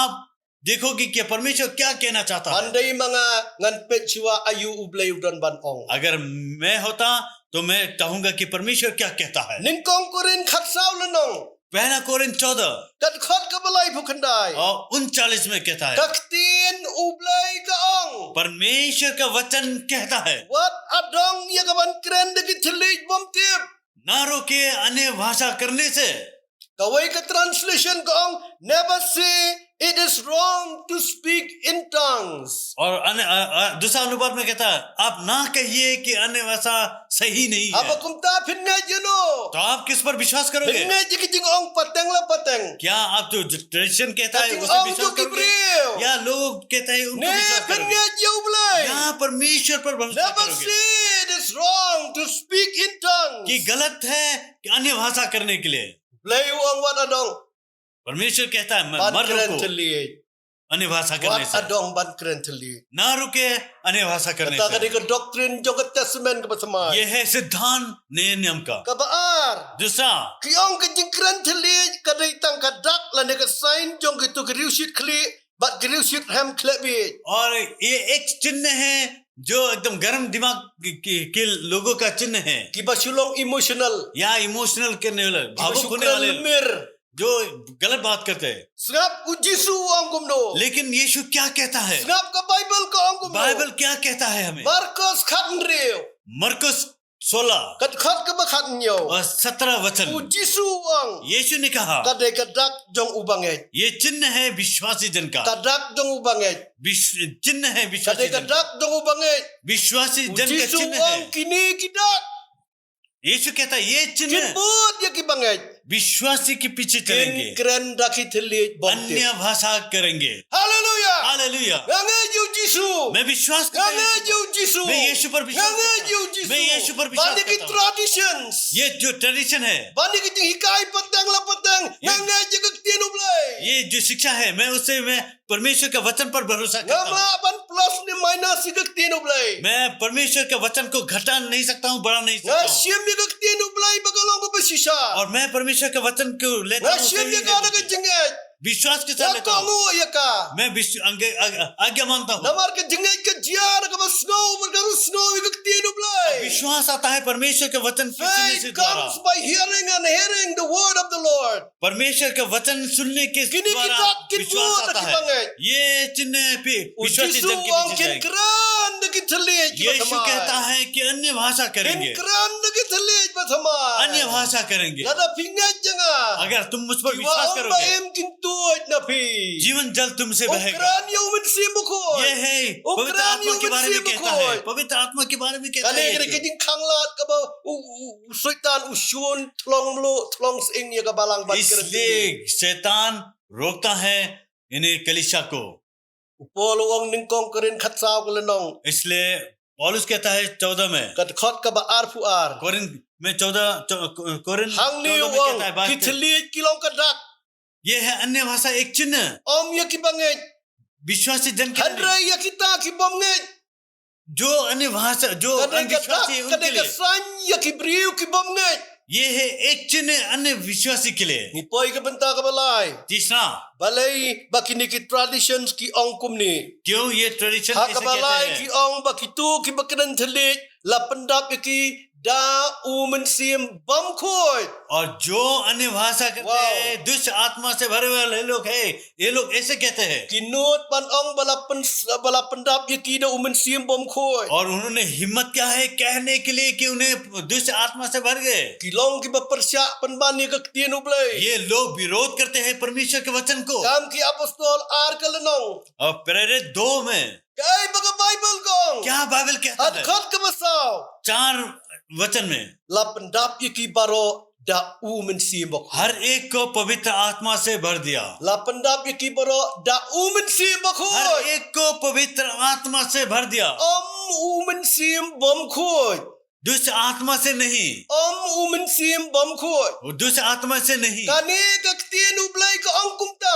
आप देखोगे कि परमेश्वर क्या कहना चाहता है? Hynrei ma nga, ngan peit shuwa aïu u Blei u don ban ong. अगर मैं होता तो मैं चाहूंगा कि परमेश्वर क्या कहता है। Nyngkong Korinth khatsaw lynnong. पहला कोरिंथ चौदह। Ka dkhot kaba laiphew khyndai. और उनचालीस में कहता है। Ka ktien u Blei ka ong. परमेश्वर का वचन कहता है। Wat adong ïa ka ban kren da ki thylliej bym tip. ना रोके अन्य भाषा करने से। Kawei ka translation ka ong, never say it is wrong to speak in tongues. और अन्य, अ, अ, दूसरा अनुवाद में कहता है, आप ना कहिए कि अन्य भाषा सही नहीं है। Haba kumta phin ngeit ïano? तो आप किस पर विश्वास करोगे? Phin ngeit ïa ki jingong pateng la pateng? क्या आप जो, जो ट्रेडिशन कहता है, उसे विश्वास करोगे? Ka jingong jong ki briew. या लोग कहते हैं, उनको विश्वास करोगे? Ne phin ngeit ïa u Blei? या परमेश्वर पर भरोसा करोगे? Never say it is wrong to speak in tongues. कि गलत है कि अन्य भाषा करने के लिए। Blei u ong wat adong. परमेश्वर कहता है, मैं, मत रोको। Ban kren thylliej. अन्य भाषा करने से। Wat adong ban kren thylliej. ना रुके अन्य भाषा करने से। Kata ka dei ka doctrine jong ka Testament kaba thymmai. ये है सिद्धांत नए नियम का। Kaba ar. दूसरा। Ki ong ka jingkren thylliej ka dei tang ka dak lane ka sign jong kito ki riewshit khlieh bad ki riewshit rhem khleh biej. और ये एक चिन्ह है जो एकदम गर्म दिमाग के, के, के लोगों का चिन्ह है। Kiba shu long emotional. या इमोशनल करने वाले, भावुक होने वाले। Kiba shu kren mir. जो गलत बात करते हैं। Sngap u Jisu u ong kumno. लेकिन यीशु क्या कहता है? Sngap ka Baibl ka ong kumno. बाइबल क्या कहता है हमें? Markos khathynriew. मरकुस सोलह। Ka dkhot kaba khathynñiew. और सत्रह वचन। U Jisu u ong. यीशु ने कहा। Ka dei ka dak jong u bangeit. ये चिन्ह है विश्वासी जन का। Ka dak jong u bangeit. विश-, चिन्ह है विश्वासी जन का। Ka dei ka dak jong u bangeit. विश्वासी जन का चिन्ह है। U Jisu u ong kine ki dak. यीशु कहता है, ये चिन्ह kin bud ïa ki bangeit. विश्वासी के पीछे चलेंगे। Kin kren da ki thylliej bym tip. अन्य भाषा करेंगे। Hallelujah. हालेलुया। Nga ngeit ïa u Jisu. मैं विश्वास करता हूँ यीशु पर। Nga ngeit ïa u Jisu. मैं यीशु पर विश्वास करता हूँ। Nga ngeit ïa u Jisu. मैं यीशु पर विश्वास करता हूँ। Ban ïa ki traditions. ये जो ट्रेडिशन है। Ban ïa ki jinghikai pateng. ये, nga ngeit ïa ka ktien u Blei. ये जो शिक्षा है, मैं उससे, मैं परमेश्वर का वचन पर भरोसा करता हूँ। Ngam lah ban plus ne minus ïa ka ktien u Blei. मैं परमेश्वर के वचन को घटा नहीं सकता हूँ, बढ़ा नहीं सकता हूँ। Nga shim ïa ka ktien u Blei ba ka long kaba shisha. और मैं परमेश्वर के वचन को लेता हूँ, सही है बोल के। Nga shim ïa ka da ka jingngeit. विश्वास के साथ लेता हूँ। Nga kohnguh ïa ka. मैं विश्व-, अंगे-, आग-, आज्ञा मानता हूँ। Namar ka jingngeit ka jia da kaba sngew, bad ka sngew ïa ka ktien u Blei. विश्वास आता है परमेश्वर के वचन के सुनने से द्वारा। Faith comes by hearing and hearing the word of the Lord. परमेश्वर का वचन सुनने के द्वारा विश्वास आता है। Kine ki dak kin bud da ki bangeit. ये चिन्ह है पि-, विश्वासी जन के पीछे जाएंगे। U Jisu u ong kin kren da ki thylliej kiba thymmai. यीशु कहता है कि अन्य भाषा करेंगे। Kin kren da ki thylliej ba thymmai. अन्य भाषा करेंगे। Lada phi ngeit ïa nga. अगर तुम मुझ पर विश्वास करोगे। Ki wah um ba im kin tuid na phi. जीवन जल तुमसे बहेगा। U kren ïa u Mynsiem Bakhuid. ये है, पवित्र आत्मा के बारे में कहता है। U kren ïa u Mynsiem Bakhuid. पवित्र आत्मा के बारे में कहता है ये। Kane ka dei ka jingkhanglad kaba u, u, u Soitan u shun thlong mluh thlong sying ïa ka balang ban kren thylliej. इसलिए शैतान रोकता है इन्हें कलीसिया को। U Paul u ong Nyngkong Korinth khatsaw ka lynnong. इसलिए पौलुस कहता है चौदह में, ka dkhot kaba arphew ar. कोरिंथ में चौदह, चौ-, कोरिंथ Hangne चौदह में ong, कहता है, बात ki है। Thylliej ki long ka dak. ये है अन्य भाषा एक चिन्ह। Ym ïa ki bangeit. विश्वासी जन के लिए। Hynrei ïa kita ki bym ngeit. जो अन्य भाषा, जो अविश्वासी है, उनके लिए। Ka dei ka dak, ka dei ka saiñ ïa ki briew ki bym ngeit. ये है एक चिन्ह अन्य विश्वासी के लिए। Ngi poi ka bynta kaba lai. तीसरा। Balei ba kine ki traditions ki ong kumne. क्यों ये tradition ऐसे कहते हैं? Ha kaba lai ki ong ba kito kiba kren thylliej la pyndap ïa ki da u Mynsiem Bakhuid. और जो अन्य भाषा करते हैं, दुष्ट आत्मा से भरे वाले लोग हैं, ये लोग ऐसे कहते हैं। Ki nud ban ong ba la pyn-, ba la pyndap ïa ki da u Mynsiem Bakhuid. और उन्होंने हिम्मत क्या है कहने के लिए कि उन्हें दुष्ट आत्मा से भर गए। Ki long kiba pyrshah pynban ïa ka ktien U Blei. ये लोग विरोध करते हैं परमेश्वर के वचन को। Kam ki Apostol ar ka lynnong. और प्रेरित दो में Kaei ba ka Baibl ka ong? क्या बाइबल कहता है? Ha dkhot kaba saw. चार वचन में। La pyndap ïa ki baroh da u Mynsiem Bakhuid. हर एक को पवित्र आत्मा से भर दिया। La pyndap ïa ki baroh da u Mynsiem Bakhuid. हर एक को पवित्र आत्मा से भर दिया। Ym u Mynsiem Bakhuid. दुष्ट आत्मा से नहीं। Ym u Mynsiem Bakhuid. वो दुष्ट आत्मा से नहीं। Kane ka ktien U Blei ka ong kumta.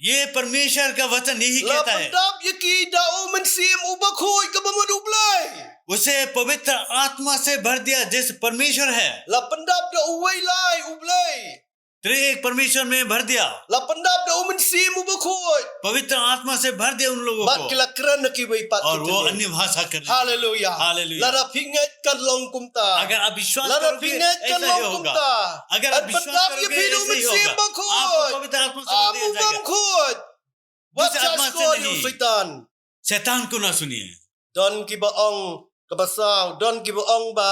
ये परमेश्वर का वचन यही कहता है। La pyndap ïa ki da u Mynsiem Bakhuid kaba mut U Blei. उसे पवित्र आत्मा से भर दिया, जैसे परमेश्वर है। La pyndap da uwei lai U Blei. त्रिएक परमेश्वर में भर दिया। La pyndap da u Mynsiem Bakhuid. पवित्र आत्मा से भर दिया उन लोगों को। Bad ki la kren ha kiwei pat ki thylliej. और वो अन्य भाषा करने लगे। Hallelujah. Hallelujah। Lada phi ngeit kan long kumta. अगर आप विश्वास करोगे, ऐसा ही होगा। Lada phi ngeit kan long kumta. अगर आप विश्वास करोगे, ऐसा ही होगा। Pyndap ïa phi da u Mynsiem Bakhuid. आपको पवित्र आत्मा से भर दिया जाएगा। Ym u Bakhuid. Wat shah shkor ïa u Soitan. शैतान को ना सुनिए। Don kiba ong, kaba saw, don kiba ong ba,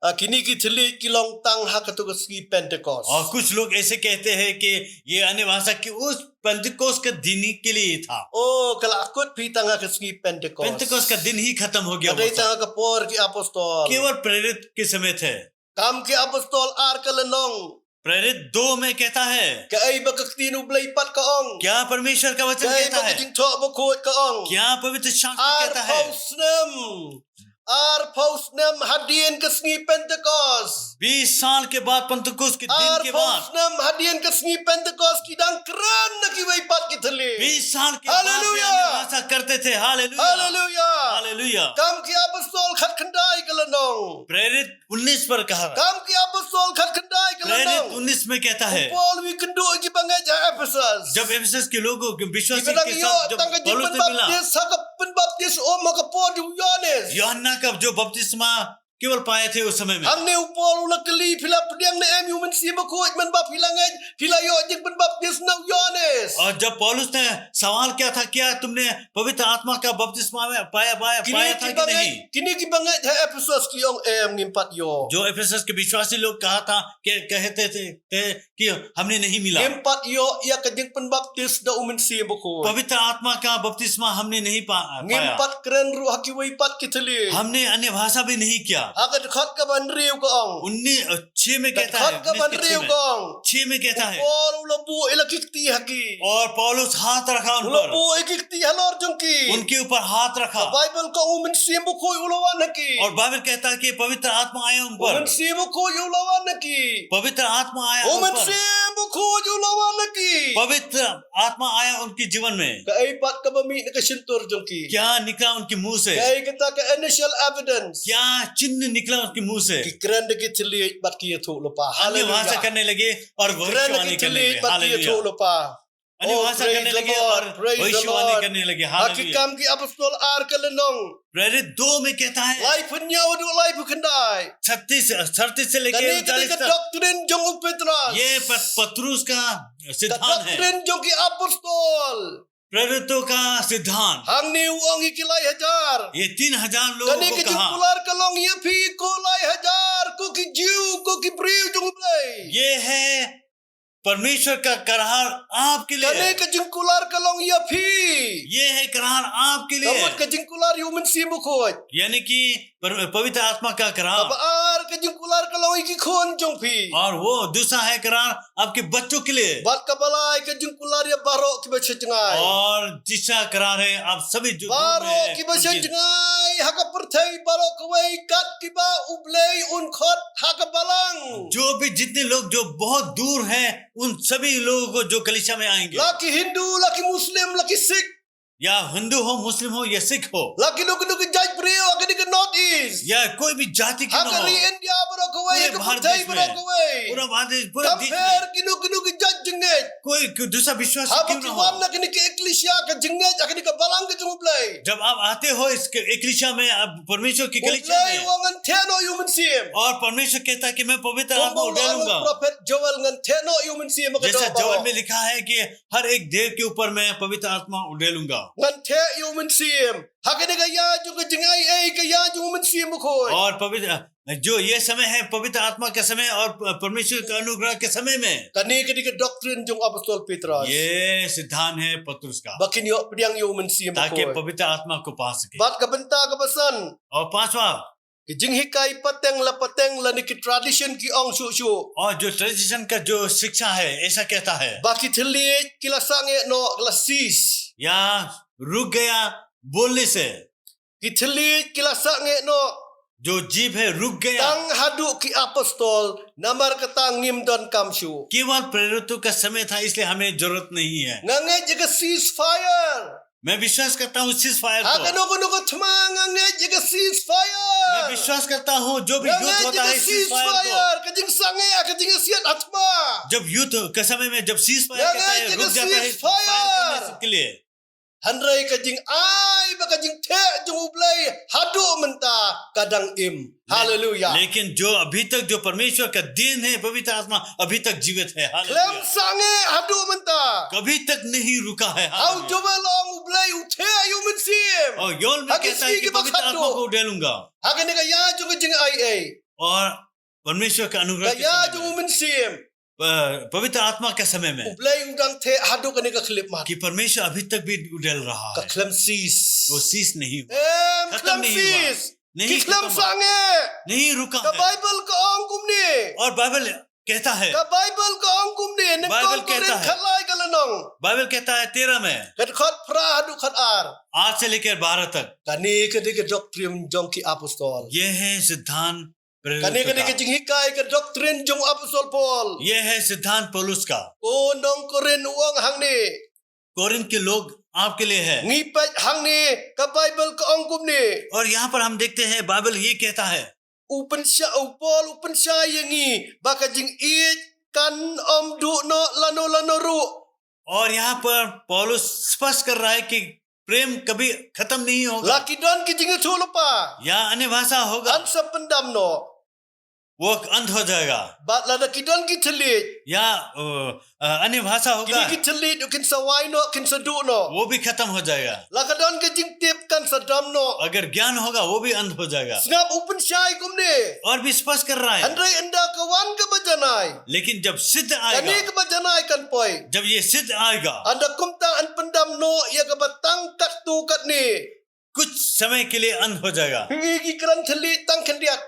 ah, kine ki thylliej ki long tang ha kato ka sngi Pentecost. और कुछ लोग ऐसे कहते हैं कि ये अन्य भाषा कि उस पेंतिकोस्त के दिन ही के लिए था। Oh, ka la kut phi tang ha ka sngi Pentecost. पेंतिकोस्त का दिन ही खत्म हो गया वो सब। Ka dei tang ha ka por ki apostol. केवल प्रेरित के समय थे। Kam ki Apostol ar ka lynnong. प्रेरित दो में कहता है। Kaei ba ka ktien U Blei pat ka ong? क्या परमेश्वर का वचन कहता है? Kaei ba ka Jingthoh Bakhuid ka ong? क्या पवित्र शास्त्र कहता है? Arphew snem. Arphew snem hadien ka sngi Pentecost. बीस साल के बाद, पेंतिकोस्त के दिन के बाद। Arphew snem hadien ka sngi Pentecost ki dang kren ha kiwei pat ki thylliej. बीस साल के बाद भी ये भाषा करते थे। Hallelujah। हालेलुया। हालेलुया। हालेलुया। Kam ki Apostol khatkhyndai ka lynnong. प्रेरित उन्नीस पर कहा। Kam ki Apostol khatkhyndai ka lynnong. प्रेरित उन्नीस में कहता है। U Paul u ïakynduh ïa ki bangeit ha Ephesus. जब इफिसस के लोगों के विश्वासी के साथ जब पौलुस से मिला। Ki ba dang ïoh tang ka jingpynbaptis, pynbaptis um ha ka por jong u Ïohannis. यूहन्ना का जो बपतिस्मा केवल पाए थे उस समय में। Hangne u Paul u la kylli, phi la pdiang ne em ïa u Mynsiem Bakhuid mynba phi la ngeit, phi la ïoh jingpynbaptis na u Ïohannis? और जब पौलुस ने सवाल किया था, क्या तुमने पवित्र आत्मा का बपतिस्मा में पाया, पाया, पाया था कि नहीं? Kine ki bangeit, kine ki bangeit ha Ephesus ki ong em, ngim pat ïoh. जो इफिसस के विश्वासी लोग कहा था, के-, कहते थे, थे कि हमने नहीं मिला। Ngim pat ïoh ïa ka jingpynbaptis da u Mynsiem Bakhuid. पवित्र आत्मा का बपतिस्मा हमने नहीं पा-, पाया। Ngim pat kren ruh ha kiwei pat ki thylliej. हमने अन्य भाषा भी नहीं किया। Ha ka dkhot kaba hynriew ka ong. उन्नीस, अ, छह में कहता है, उन्नीस के छह में। Ka dkhot kaba hynriew ka ong. छह में कहता है। U Paul u la buh ïa la ki kti ha ki. और पौलुस हाथ रखा उन पर। U la buh ïa ki kti halor jong ki. उनके ऊपर हाथ रखा। Ka Baibl ka ong u Mynsiem Bakhuid u la wan ha ki. और बाइबल कहता है कि पवित्र आत्मा आया उन पर। U Mynsiem Bakhuid u la wan ha ki. पवित्र आत्मा आया उन पर। U Mynsiem Bakhuid u la wan ha ki. पवित्र आत्मा आया उनके जीवन में। Kaei pat kaba mih na ka shyntur jong ki? क्या निकला उनके मुंह से? Kaei kata ka initial evidence? क्या चिन्ह निकला उनके मुंह से? Ki kren da ki thylliej bad ki ïathuhlypa. Haleluya. अन्य भाषा करने लगे और भविष्यवाणी करने लगे। Ki kren da ki thylliej bad ki ïathuhlypa। हालेलुया। अन्य भाषा करने लगे और भविष्यवाणी करने लगे। Praise the Lord, praise the Lord। हालेलुया। Ha ki Kam ki Apostol ar ka lynnong. प्रेरित दो में कहता है। Laiphew hynñiew haduh laiphew khyndai. छत्तीस, सड़तीस से लेके उनचालीस तक। Kane ka dei ka doctrine jong u Petros. ये पत-, पतरस का सिद्धांत है। Ka doctrine jong ki apostol. प्रेरितों का सिद्धांत। Hangne u ong ïa ki lai hajar. ये तीन हजार लोगों को कहा। Kane ka jingkular ka long ïa phi ko lai hajar, ko ki Jiw, ko ki briew jong U Blei. ये है परमेश्वर का करार आपके लिए। Kane ka jingkular ka long ïa phi. ये है करार आपके लिए। Ka mut ka jingkular ïa u Mynsiem Bakhuid. यानी कि पर पवित्र आत्मा का करार। Kaba ar ka jingkular ka long ïa ki khun jong phi. और वो दूसरा है करार आपके बच्चों के लिए। Bad kaba lai ka jingkular ïa baroh kiba sha jngai. और तीसरा करार है आप सभी जो दूर में हैं, उनके लिए। Baroh kiba sha jngai ha ka pyrthei baroh kawei kat kiba U Blei un khot ha ka balang. जो भी जितने लोग जो बहुत दूर हैं, उन सभी लोगों को जो कलीसिया में आएंगे। La ki Hindu, la ki Muslim, la ki Sikh. या हिंदू हो, मुस्लिम हो या सिख हो। La kino kino ki jait briew ha kane ka North East. या कोई भी जाति क्यों ना हो। Ha ka ri India baroh kawei, पूरे भारत देश में। Ha ka pyrthei baroh kawei. पूरा भारत देश, पूरा देश में। Kam pher kino kino ki jait jingngeit. कोई, कोई दूसरा विश्वास क्यों ना हो। Haba ki wan na kane ka ekklesia ka jingngeit ha kane ka balang ka jong U Blei. जब आप आते हो इस क-, एक्लेसिया में, आप परमेश्वर की कलीसिया में। U Blei u ong ngan theh noh ïa U Mynsiem. और परमेश्वर कहता है कि मैं पवित्र आत्मा उंडे लूंगा। U ong ha u prophet Joel ngan theh noh ïa U Mynsiem ha ka doh baroh. जैसा जोएल में लिखा है कि हर एक देह के ऊपर मैं पवित्र आत्मा उंडे लूंगा। Ngan theh ïa U Mynsiem. Ha kane ka ïa jong ka jingai ei ka ïa jong U Mynsiem Bakhuid. और पवित्र, जो ये समय है पवित्र आत्मा का समय और प-, परमेश्वर का अनुग्रह के समय में। Kane ka dei ka doctrine jong Apostol Petros. ये सिद्धांत है पतरस का। Ba kin ïoh pdiang ïa U Mynsiem Bakhuid. ताकि पवित्र आत्मा को पा सके। Bad ka bynta kaba san. और पांचवा, Ki jinghikai pateng la pateng lane ki tradition ki ong shuh shuh. और जो ट्रेडिशन का जो शिक्षा है, ऐसा कहता है। Ba ki thylliej ki la sangeh noh, la cease. या रुक गया बोलने से। Ki thylliej ki la sangeh noh. जो जीभ है, रुक गया। Tang haduh ki apostol, namar kata ngim donkam shuh. केवल प्रेरितों का समय था, इसलिए हमें जरूरत नहीं है। Nga ngeit ïa ka ceasefire. मैं विश्वास करता हूँ ceasefire को। Ha kano kano ka thma nga ngeit ïa ka ceasefire. मैं विश्वास करता हूँ जो भी युद्ध होता है ceasefire को। Nga ngeit ïa ka ceasefire, ka jingsangeh, ka jingïasiat ha thma. जब युद्ध के समय में जब ceasefire कहता है, रुक जाता है fire करने के लिए। Nga ngeit ïa ka ceasefire. Hynrei ka jingai bad ka jingtheh jong U Blei haduh mynta ka dang im. ले-, Hallelujah. लेकिन जो अभी तक जो परमेश्वर का देन है, पवित्र आत्मा अभी तक जीवित है। Hallelujah. Khlem sangeh haduh mynta. कभी तक नहीं रुका है। Hallelujah. Ha u Joel u ong U Blei u theh ïa U Mynsiem. और योएल में कहता है कि पवित्र आत्मा को उंडे लूंगा। Ha ki sngi kiba khatduh. Ha kane ka ïa jong ka jingai ei. और परमेश्वर का अनुग्रह के समय में। Ka ïa jong U Mynsiem. प-, पवित्र आत्मा के समय में। U Blei u dang theh haduh kane ka khyllipmat. कि परमेश्वर अभी तक भी उंडे रहा है। Ka khlem cease. वो cease नहीं हुआ। Em, खत्म नहीं हुआ। Khlem cease. नहीं खत्म हुआ। Ki khlem sangeh. नहीं रुका है। Ka Baibl ka ong kumne. और बाइबल कहता है। Ka Baibl ka ong kumne, nyngkong Korinth khatlai ka lynnong. बाइबल कहता है तेरह में। Ka dkhot phra haduh khatar. आठ से लेकर बारह तक। Kane ka dei ka doctrine jong ki apostol. ये है सिद्धांत प्रेरित का। Kane ka dei ka jinghikai ka doctrine jong u Apostol Paul. ये है सिद्धांत पौलुस का। Ko nong Korinth u ong hangne. कोरिंथ के लोग आपके लिए है। Ngi peit hangne ka Baibl ka ong kumne. और यहाँ पर हम देखते हैं बाइबल ये कहता है। U pynshai, u Paul u pynshai ïa ngi ba ka jingïeit kan ym duh noh lano lano ruh. और यहाँ पर पौलुस स्पष्ट कर रहा है कि प्रेम कभी खत्म नहीं होगा। La ki don ki jingïathuhlypa. या अन्य भाषा होगा। Yn sa pyndam noh. वो अंत हो जाएगा। Bad lada ki don ki thylliej. या, अ, अ, अन्य भाषा होगा। Kine ki thylliej ruh kin sa wai noh, kin sa duh noh. वो भी खत्म हो जाएगा। La ka don ka jingtip kan sa dam noh. अगर ज्ञान होगा, वो भी अंत हो जाएगा। Sngap u pynshai kumne. और भी स्पष्ट कर रहा है। Hynrei ynda ka wan kaba janai. लेकिन जब सिद्ध आएगा, kane kaba janai kan poi. जब ये सिद्ध आएगा, ynda kumta yn pyndam noh ïa kaba tang katto katne. कुछ समय के लिए अंत हो जाएगा। Ngi, ngi kren thylliej tang khyndiat.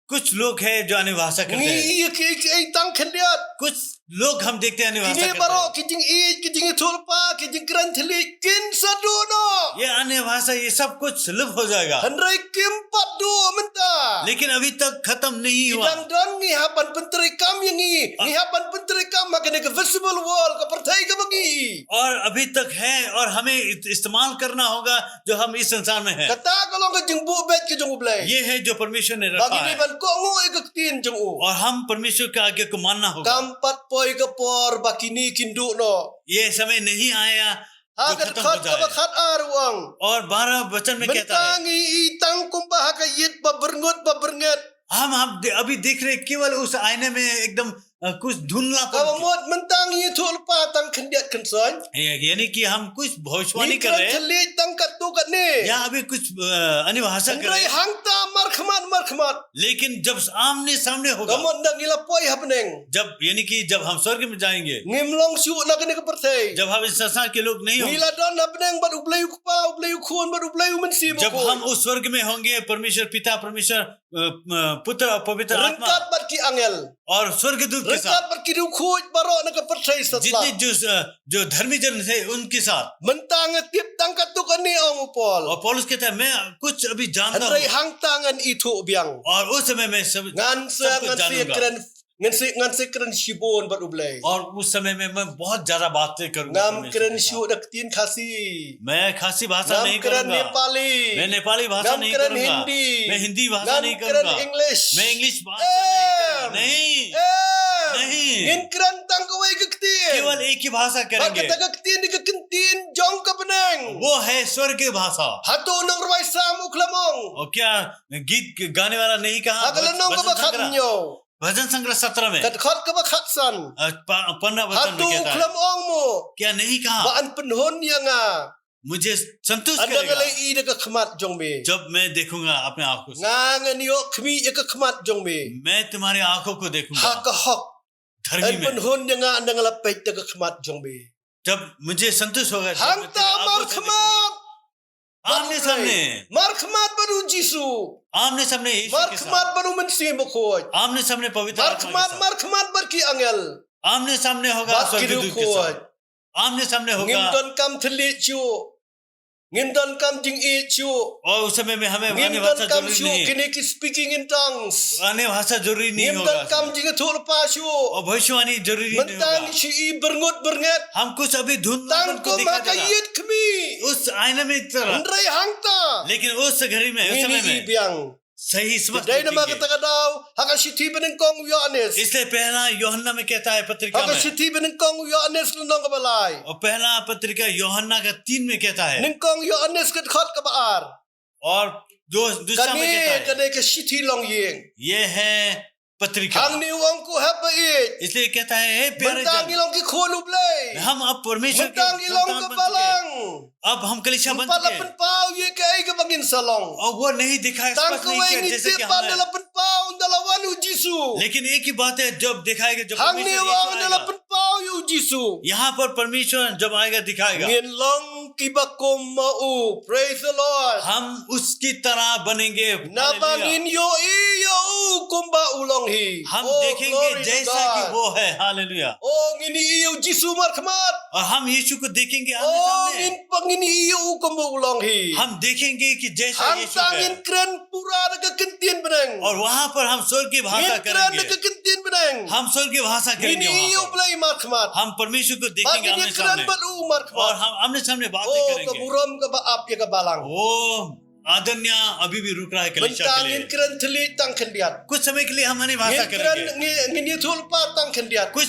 कुछ लोग हैं जो अन्य भाषा करते हैं। Ngi ïohi ki, ki, ki tang khyndiat. कुछ लोग हम देखते हैं अन्य भाषा करते हैं। Kine baroh ki jingïeit, ki jingïathuhlypa, ki jingkren thylliej kin sa duh noh. ये अन्य भाषा, ये सब कुछ लुप्त हो जाएगा। Hynrei kim pat duh mynta. लेकिन अभी तक खत्म नहीं हुआ। Ki dang don, ngi hap ban pyntreikam ïa ngi. Ngi hap ban pyntreikam ha kane ka visible world, ka pyrthei kaba ngi. और अभी तक है और हमें इत-, इस्तेमाल करना होगा जो हम इस संसार में हैं। Kata ka long ka jingbuh beit ka jong U Blei. ये है जो परमेश्वर ने रखा है। Ba ngi dei ban kohnguh ïa ka ktien jong u. और हम परमेश्वर के आज्ञा को मानना होगा। Kam pat poi ka por ba kine kin duh noh. ये समय नहीं आया जो खत्म हो जाए। Ha ka dkhot kaba khatar u ong. और बारह वचन में कहता है। Mynta ngi ïohi tang kumba ha ka ïit ba byrngut ba byrngut. हम, हम दे-, अभी देख रहे हैं केवल उस आईने में एकदम, अ, कुछ धुंधलापन। Kaba mut mynta ngi ïathuhlypa tang khyndiat khynsoit. या-, यानी कि हम कुछ भविष्यवाणी कर रहे हैं। Ngi kren thylliej tang katto katne. या अभी कुछ, अ, अन्य भाषा कर रहे हैं। Hynrei hangta markhmat khmat. लेकिन जब आमने सामने होगा, ka mut ynda ngi la poi ha bneng, जब, यानी कि जब हम स्वर्ग में जाएंगे, ngim long shuh na kane ka pyrthei. जब हम इस संसार के लोग नहीं होंगे, ngi la don ha bneng bad U Blei U Kpa, U Blei U Khun bad U Blei U Mynsiem Bakhuid. जब हम उस स्वर्ग में होंगे, परमेश्वर पिता, परमेश्वर, अ, अ, पुत्र और पवित्र आत्मा, ryngkat bad ki angel, और स्वर्गदूत के साथ, ryngkat bad ki riewkhuid baroh na ka pyrthei satlak. जितने जो, अ, जो धर्मी जन थे, उनके साथ। Mynta nga tip tang katto katne, ong u Paul. और पौलुस कहता है, मैं कुछ अभी जानता हूँ। Hynrei hangta ngan ithuh biang. और उस समय मैं सब, ngan sa, सब कुछ जानूंगा। Ngan sa, ngan sa kren shibun bad U Blei. और उस समय में मैं बहुत ज्यादा बातें करूंगा परमेश्वर के साथ। Ngam kren shuh da ka ktien Khasi. मैं खासी भाषा नहीं करूंगा। Ngam kren Nepali. मैं नेपाली भाषा नहीं करूंगा। Ngam kren Hindi. मैं हिंदी भाषा नहीं करूंगा। Ngam kren English. मैं इंग्लिश भाषा नहीं करूंगा। Em. नहीं। Em. नहीं। Ngin kren tang kawei ka ktien. केवल एक ही भाषा करेंगे। Bad kata ka ktien dei ka ktien jong ka bneng. वो है स्वर्ग की भाषा। Hato u nongrwai Salm u khlem ong? और क्या गीत गाने वाला नहीं कहा? Ha ka lynnong kaba khathynñiew, भजन संग्रह सत्रह में, ka dkhot kaba khatsan, अ, प-, पंद्रह वचन में कहता है। Hato u khlem ong mo, क्या नहीं कहा? Ba yn pynhun ïa nga, मुझे संतुष्ट करेगा, ynda nga la ïohi da ka khmat jong me. जब मैं देखूंगा अपने आंखों से। Nga ngan ïoh khmih ïa ka khmat jong me. मैं तुम्हारे आंखों को देखूंगा। Ha ka hok, धर्मी में। Yn pynhun ïa nga ynda nga la peit da ka khmat jong me. जब मुझे संतुष्ट होगा, जब मैं तेरे आंखों से देखूंगा। Hangta markhmat. आमने सामने। Markhmat bad U Jisu। आमने सामने यीशु के साथ। Markhmat bad U Mynsiem Bakhuid। आमने सामने पवित्र आत्मा के साथ। Markhmat, markhmat bad ki angel। आमने सामने होगा स्वर्गदूत के साथ। Bad ki riewkhuid। आमने सामने होगा। Ngim donkam thylliej shuh। Ngim donkam jingïeit shuh। और उस समय में हमें अन्य भाषा जरूरी नहीं। Ngim donkam shuh kine ki speaking in tongues। अन्य भाषा जरूरी नहीं होगा। Ngim donkam jingïathuhlypa shuh। और भविष्यवाणी जरूरी नहीं होगा। Mynta ngi shu i byrngut byrnget। हम कुछ अभी धुंधलापन को देखा जा रहा। Tang kum ha ka ïit khmih। उस आईने में तरह। Hynrei hangta, लेकिन उस घड़ी में, उस समय में, ngin i biang। सही स्पष्ट देखेंगे। Te dei namar kata ka daw, ha ka shithi banyngkong u Ïoannis। इसलिए पहला यूहन्ना में कहता है पत्रिका में। Ha ka shithi banyngkong u Ïoannis lynnong kaba lai। और पहला पत्रिका यूहन्ना का तीन में कहता है। Nyngkong u Ïoannis ka dkhot kaba ar। और दू-, दूसरा में कहता है। Kane ka dei ka shithi longïing। ये है पत्रिका। Hangne u ong, ko hep ba ïeit। इसलिए कहता है, हे प्यारे जन। Mynta ngi long ki khun U Blei। हम अब परमेश्वर के संतान बन चुके हैं। Mynta ngi long ka balang। अब हम कलीसिया बन चुके हैं। Ym pat la pynpaw ïa kaei kaba ngin sa long। और वो नहीं दिखाया, स्पष्ट नहीं किया, जैसे कि हम हैं। Tang kawei ngi tip ba ynda la pynpaw, ynda la wan U Jisu। लेकिन एक ही बात है, जब दिखाएगा, जब परमेश्वर यीशु आएगा। Hangne u ong ynda la pynpaw ïa U Jisu। यहाँ पर परमेश्वर जब आएगा, दिखाएगा। Ngin long kiba kum ma u। Praise the Lord। हम उसकी तरह बनेंगे। Naba ngin ïohi ïa u kumba u long hi। हालेलुया। हम देखेंगे जैसा कि वो है। Oh, glory to God। हालेलुया। Oh, ngin ïohi ïa U Jisu markhmat। और हम यीशु को देखेंगे आमने सामने। Oh, ngin, ngin ïohi ïa u kumba u long hi। हम देखेंगे कि जैसा यीशु है। Hangta ngin kren pura da ka ktien bneng। और वहाँ पर हम स्वर्गीय भाषा करेंगे। Ngin kren da ka ktien bneng। हम स्वर्गीय भाषा करेंगे वहाँ पर। Ngin ïohi ïa U Blei markhmat। हम परमेश्वर को देखेंगे आमने सामने। Bad ngin ïakren bad u markhmat। और हम आमने सामने बातें करेंगे। Oh, ka burom kaba ap ïa ka balang। वो आदरणीय अभी भी रुक रहा है कलीसिया के लिए। Mynta ngin kren thylliej tang khyndiat। कुछ समय के लिए हम अन्य भाषा करेंगे। Ngin kren, ngin, ngin ïathuhlypa tang khyndiat। कुछ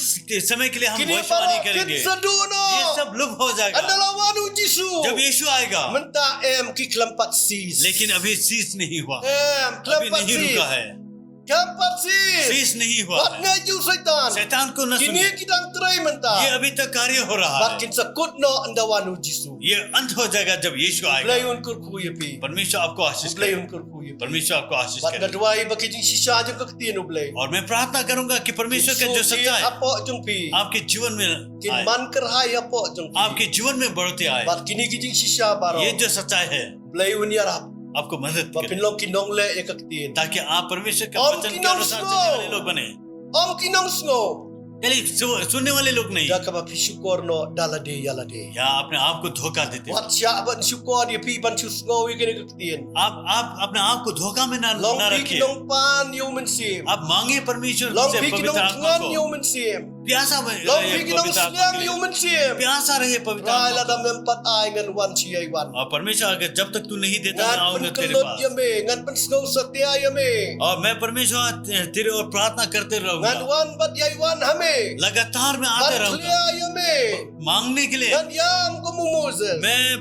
समय के लिए हम भविष्यवाणी करेंगे। Kine baroh kin sa duh noh। ये सब लुप्त हो जाएगा। Ynda la wan U Jisu। जब यीशु आएगा। Mynta em, ki khlem pat sis। लेकिन अभी sis नहीं हुआ। Em, khlem pat sis। अभी नहीं रुका है। Khlem pat sis। sis नहीं हुआ है। Wat ngeit ïa u Soitan। शैतान को न सुनिए। Kine ki dang trei mynta। ये अभी तक कार्य हो रहा है। Bad kin sa kut noh ynda wan U Jisu। ये अंत हो जाएगा जब यीशु आएगा। U Blei un kyrkhu ïa phi। परमेश्वर आपको आशीष करे। U Blei un kyrkhu ïa phi। परमेश्वर आपको आशीष करे। Bad nga duwai ba ki jingshisha jong ka ktien U Blei, और मैं प्रार्थना करूंगा कि परमेश्वर का जो सच्चाई है, kin suk thied hapoh jong phi। आपके जीवन में आए। Kin man kyrhai hapoh jong phi। आपके जीवन में बढ़ोतरी आए। Bad kine ki jingshisha baroh, ये जो सच्चाई है, U Blei un ïarap, आपको मदद करे, ba phin long ki nongleh ïa ka ktien। ताकि आप परमेश्वर के वचन के अनुसार चलने वाले लोग बने। Ym ki nongsngew। Ym ki nongsngew। खाली सु-, सुनने वाले लोग नहीं। Da kaba phi shukor noh da lade ïa lade। या अपने आप को धोखा देते। Wat shah ban shukor ïa phi ban shu sngew ïa kane ka ktien। आप, आप अपने आप को धोखा में ना, ना रखिए। Long phi ki nongpan ïa U Mynsiem। आप मांगिए परमेश्वर से पवित्र आत्मा को। Long phi ki nongthngan ïa U Mynsiem। प्यासा रहिए पवित्र आत्मा के लिए। Long phi ki nongsliang ïa U Mynsiem। प्यासा रहिए पवित्र आत्मा को। Trai, lada mem pat ai, ngan wan sha ïing wan। और परमेश्वर, अगर जब तक तू नहीं देता, मैं आऊंगा तेरे पास। Ngan pynkyllut ïa me, ngan pynsngewsatia ïa me। और मैं परमेश्वर तेरे ओर प्रार्थना करते रहूंगा। Ngan wan bad ïai wan ha me। लगातार मैं आते रहूंगा। Ban klia ïa me। मांगने के लिए। Ngan ïam kum u Moses। मैं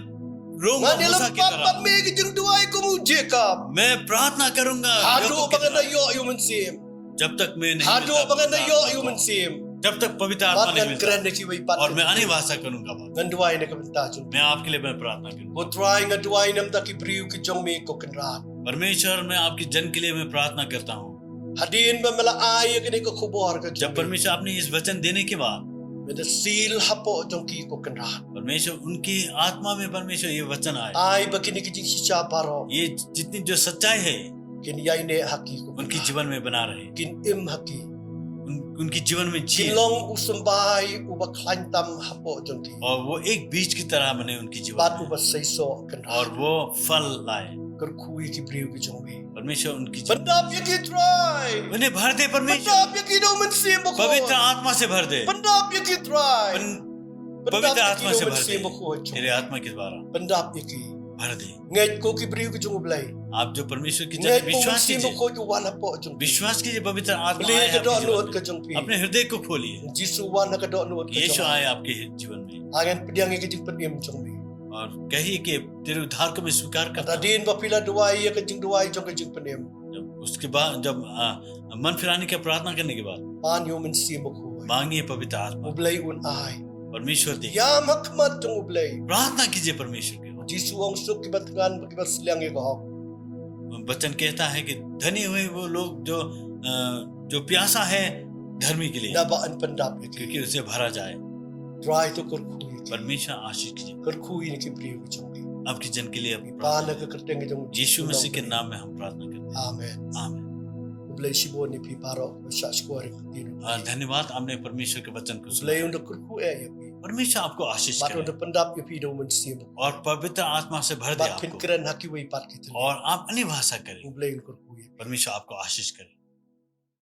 रहूंगा मूसा की तरह। Ngan ïaleh pat bad me ki jingduwai kum u Jacob। मैं प्रार्थना करूंगा याकूब की तरह। Haduh ba ngan da ïoh ïa U Mynsiem। जब तक मैं नहीं मिलता पवित्र आत्मा को, जब तक पवित्र आत्मा नहीं मिलता, और मैं अन्य भाषा करूंगा। Haduh ba ngan da ïoh ïa U Mynsiem, bad ngan kren da kiwei pat. Ngan duwai na ka bynta jong phi. मैं आपके लिए मैं प्रार्थना करूंगा। Ko Trai, nga duwai na ka bynta ki briew ki jong me, ko Kynrad। परमेश्वर, मैं आपके जन के लिए मैं प्रार्थना करता हूँ। Hadien ba me la ai ïa kane ka khubor ka jong me, जब परमेश्वर आपने इस वचन देने के बाद, me da seal hapoh jong ki, ko Kynrad. परमेश्वर, उनकी आत्मा में, परमेश्वर, ये वचन आए। Ai ba kine ki jingshisha baroh, ये जितनी जो सच्चाई है, kin ïaineh ha ki, ko Kynrad, उनके जीवन में बना रहे। Kin im ha ki. उन, उनके जीवन में जिए। Kin long u symbai uba khlaiñ tam hapoh jong ki, और वो एक बीज की तरह बने उनके जीवन में। Bad uba seisoh, Kynrad, और वो फल लाए। Kyrkhu ïa ki briew ki jong me. परमेश्वर, उनकी जीवन, pyndap ïa ki, Trai. उन्हें भर दे, परमेश्वर। Pyndap ïa ki da U Mynsiem Bakhuid. पवित्र आत्मा से भर दे। Pyndap ïa ki, Trai. पन-, pyndap ïa ki, पवित्र आत्मा से भर दे। तेरे आत्मा के द्वारा। Pyndap ïa ki. भर दे। Ngeit ko ki briew ki jong U Blei. आप जो परमेश्वर की, ngeit, जन विश्वास कीजिए। Mynsiem Bakhuid u wan hapoh jong ki. विश्वास कीजिए, पवित्र आत्मा आए आपके जीवन में। Plie ka dohnud ka jong phi. अपने हृदय को खोलिए। Jisu wan ha ka dohnud ka jong phi. यीशु आए आपके जीवन में। Ngan pdiang ïa ka jingpynim jong me. और कहिए कि तेरे उद्धार को मैं स्वीकार करता हूँ। Hadien ba phi la duwai ïa ka jingduwai jong ka jingpynim, जब उसके बाद, जब, आ, मन फिराने की प्रार्थना करने के बाद, pan ïa U Mynsiem Bakhuid. मांगिए पवित्र आत्मा। U Blei un ai. परमेश्वर देगा। Ïam ha khmat jong U Blei. प्रार्थना कीजिए परमेश्वर के। Jisu ong, suk kiba thngan, kiba sliang ïa ka hok। वचन कहता है कि धन्य हुए वो लोग जो, अ, जो प्यासा है धर्मी के लिए, naba yn pyndap ïa ki, क्योंकि उसे भरा जाए। Trai, to kyrkhu ïa ki. परमेश्वर आशीष कीजिए। Kyrkhu ïa ki briew ki jong me. आपके जन के लिए आप, pan ha ka kyrteng ka jong U Jisu मसीह के नाम में हम प्रार्थना करते हैं। Amen. आमीन। U Blei shibun ïa phi baroh ba shah shkor ïa ka ktien. आ, धन्यवाद, आपने परमेश्वर के वचन को सुना। U Blei un da kyrkhu eh ïa phi. परमेश्वर आपको आशीष करे। Bad un da pyndap ïa phi da U Mynsiem Bakhuid, और पवित्र आत्मा से भर दे आपको। Bad phin kren ha kiwei pat ki thylliej, और आप अन्य भाषा करें। U Blei un kyrkhu ïa phi. परमेश्वर आपको आशीष करे।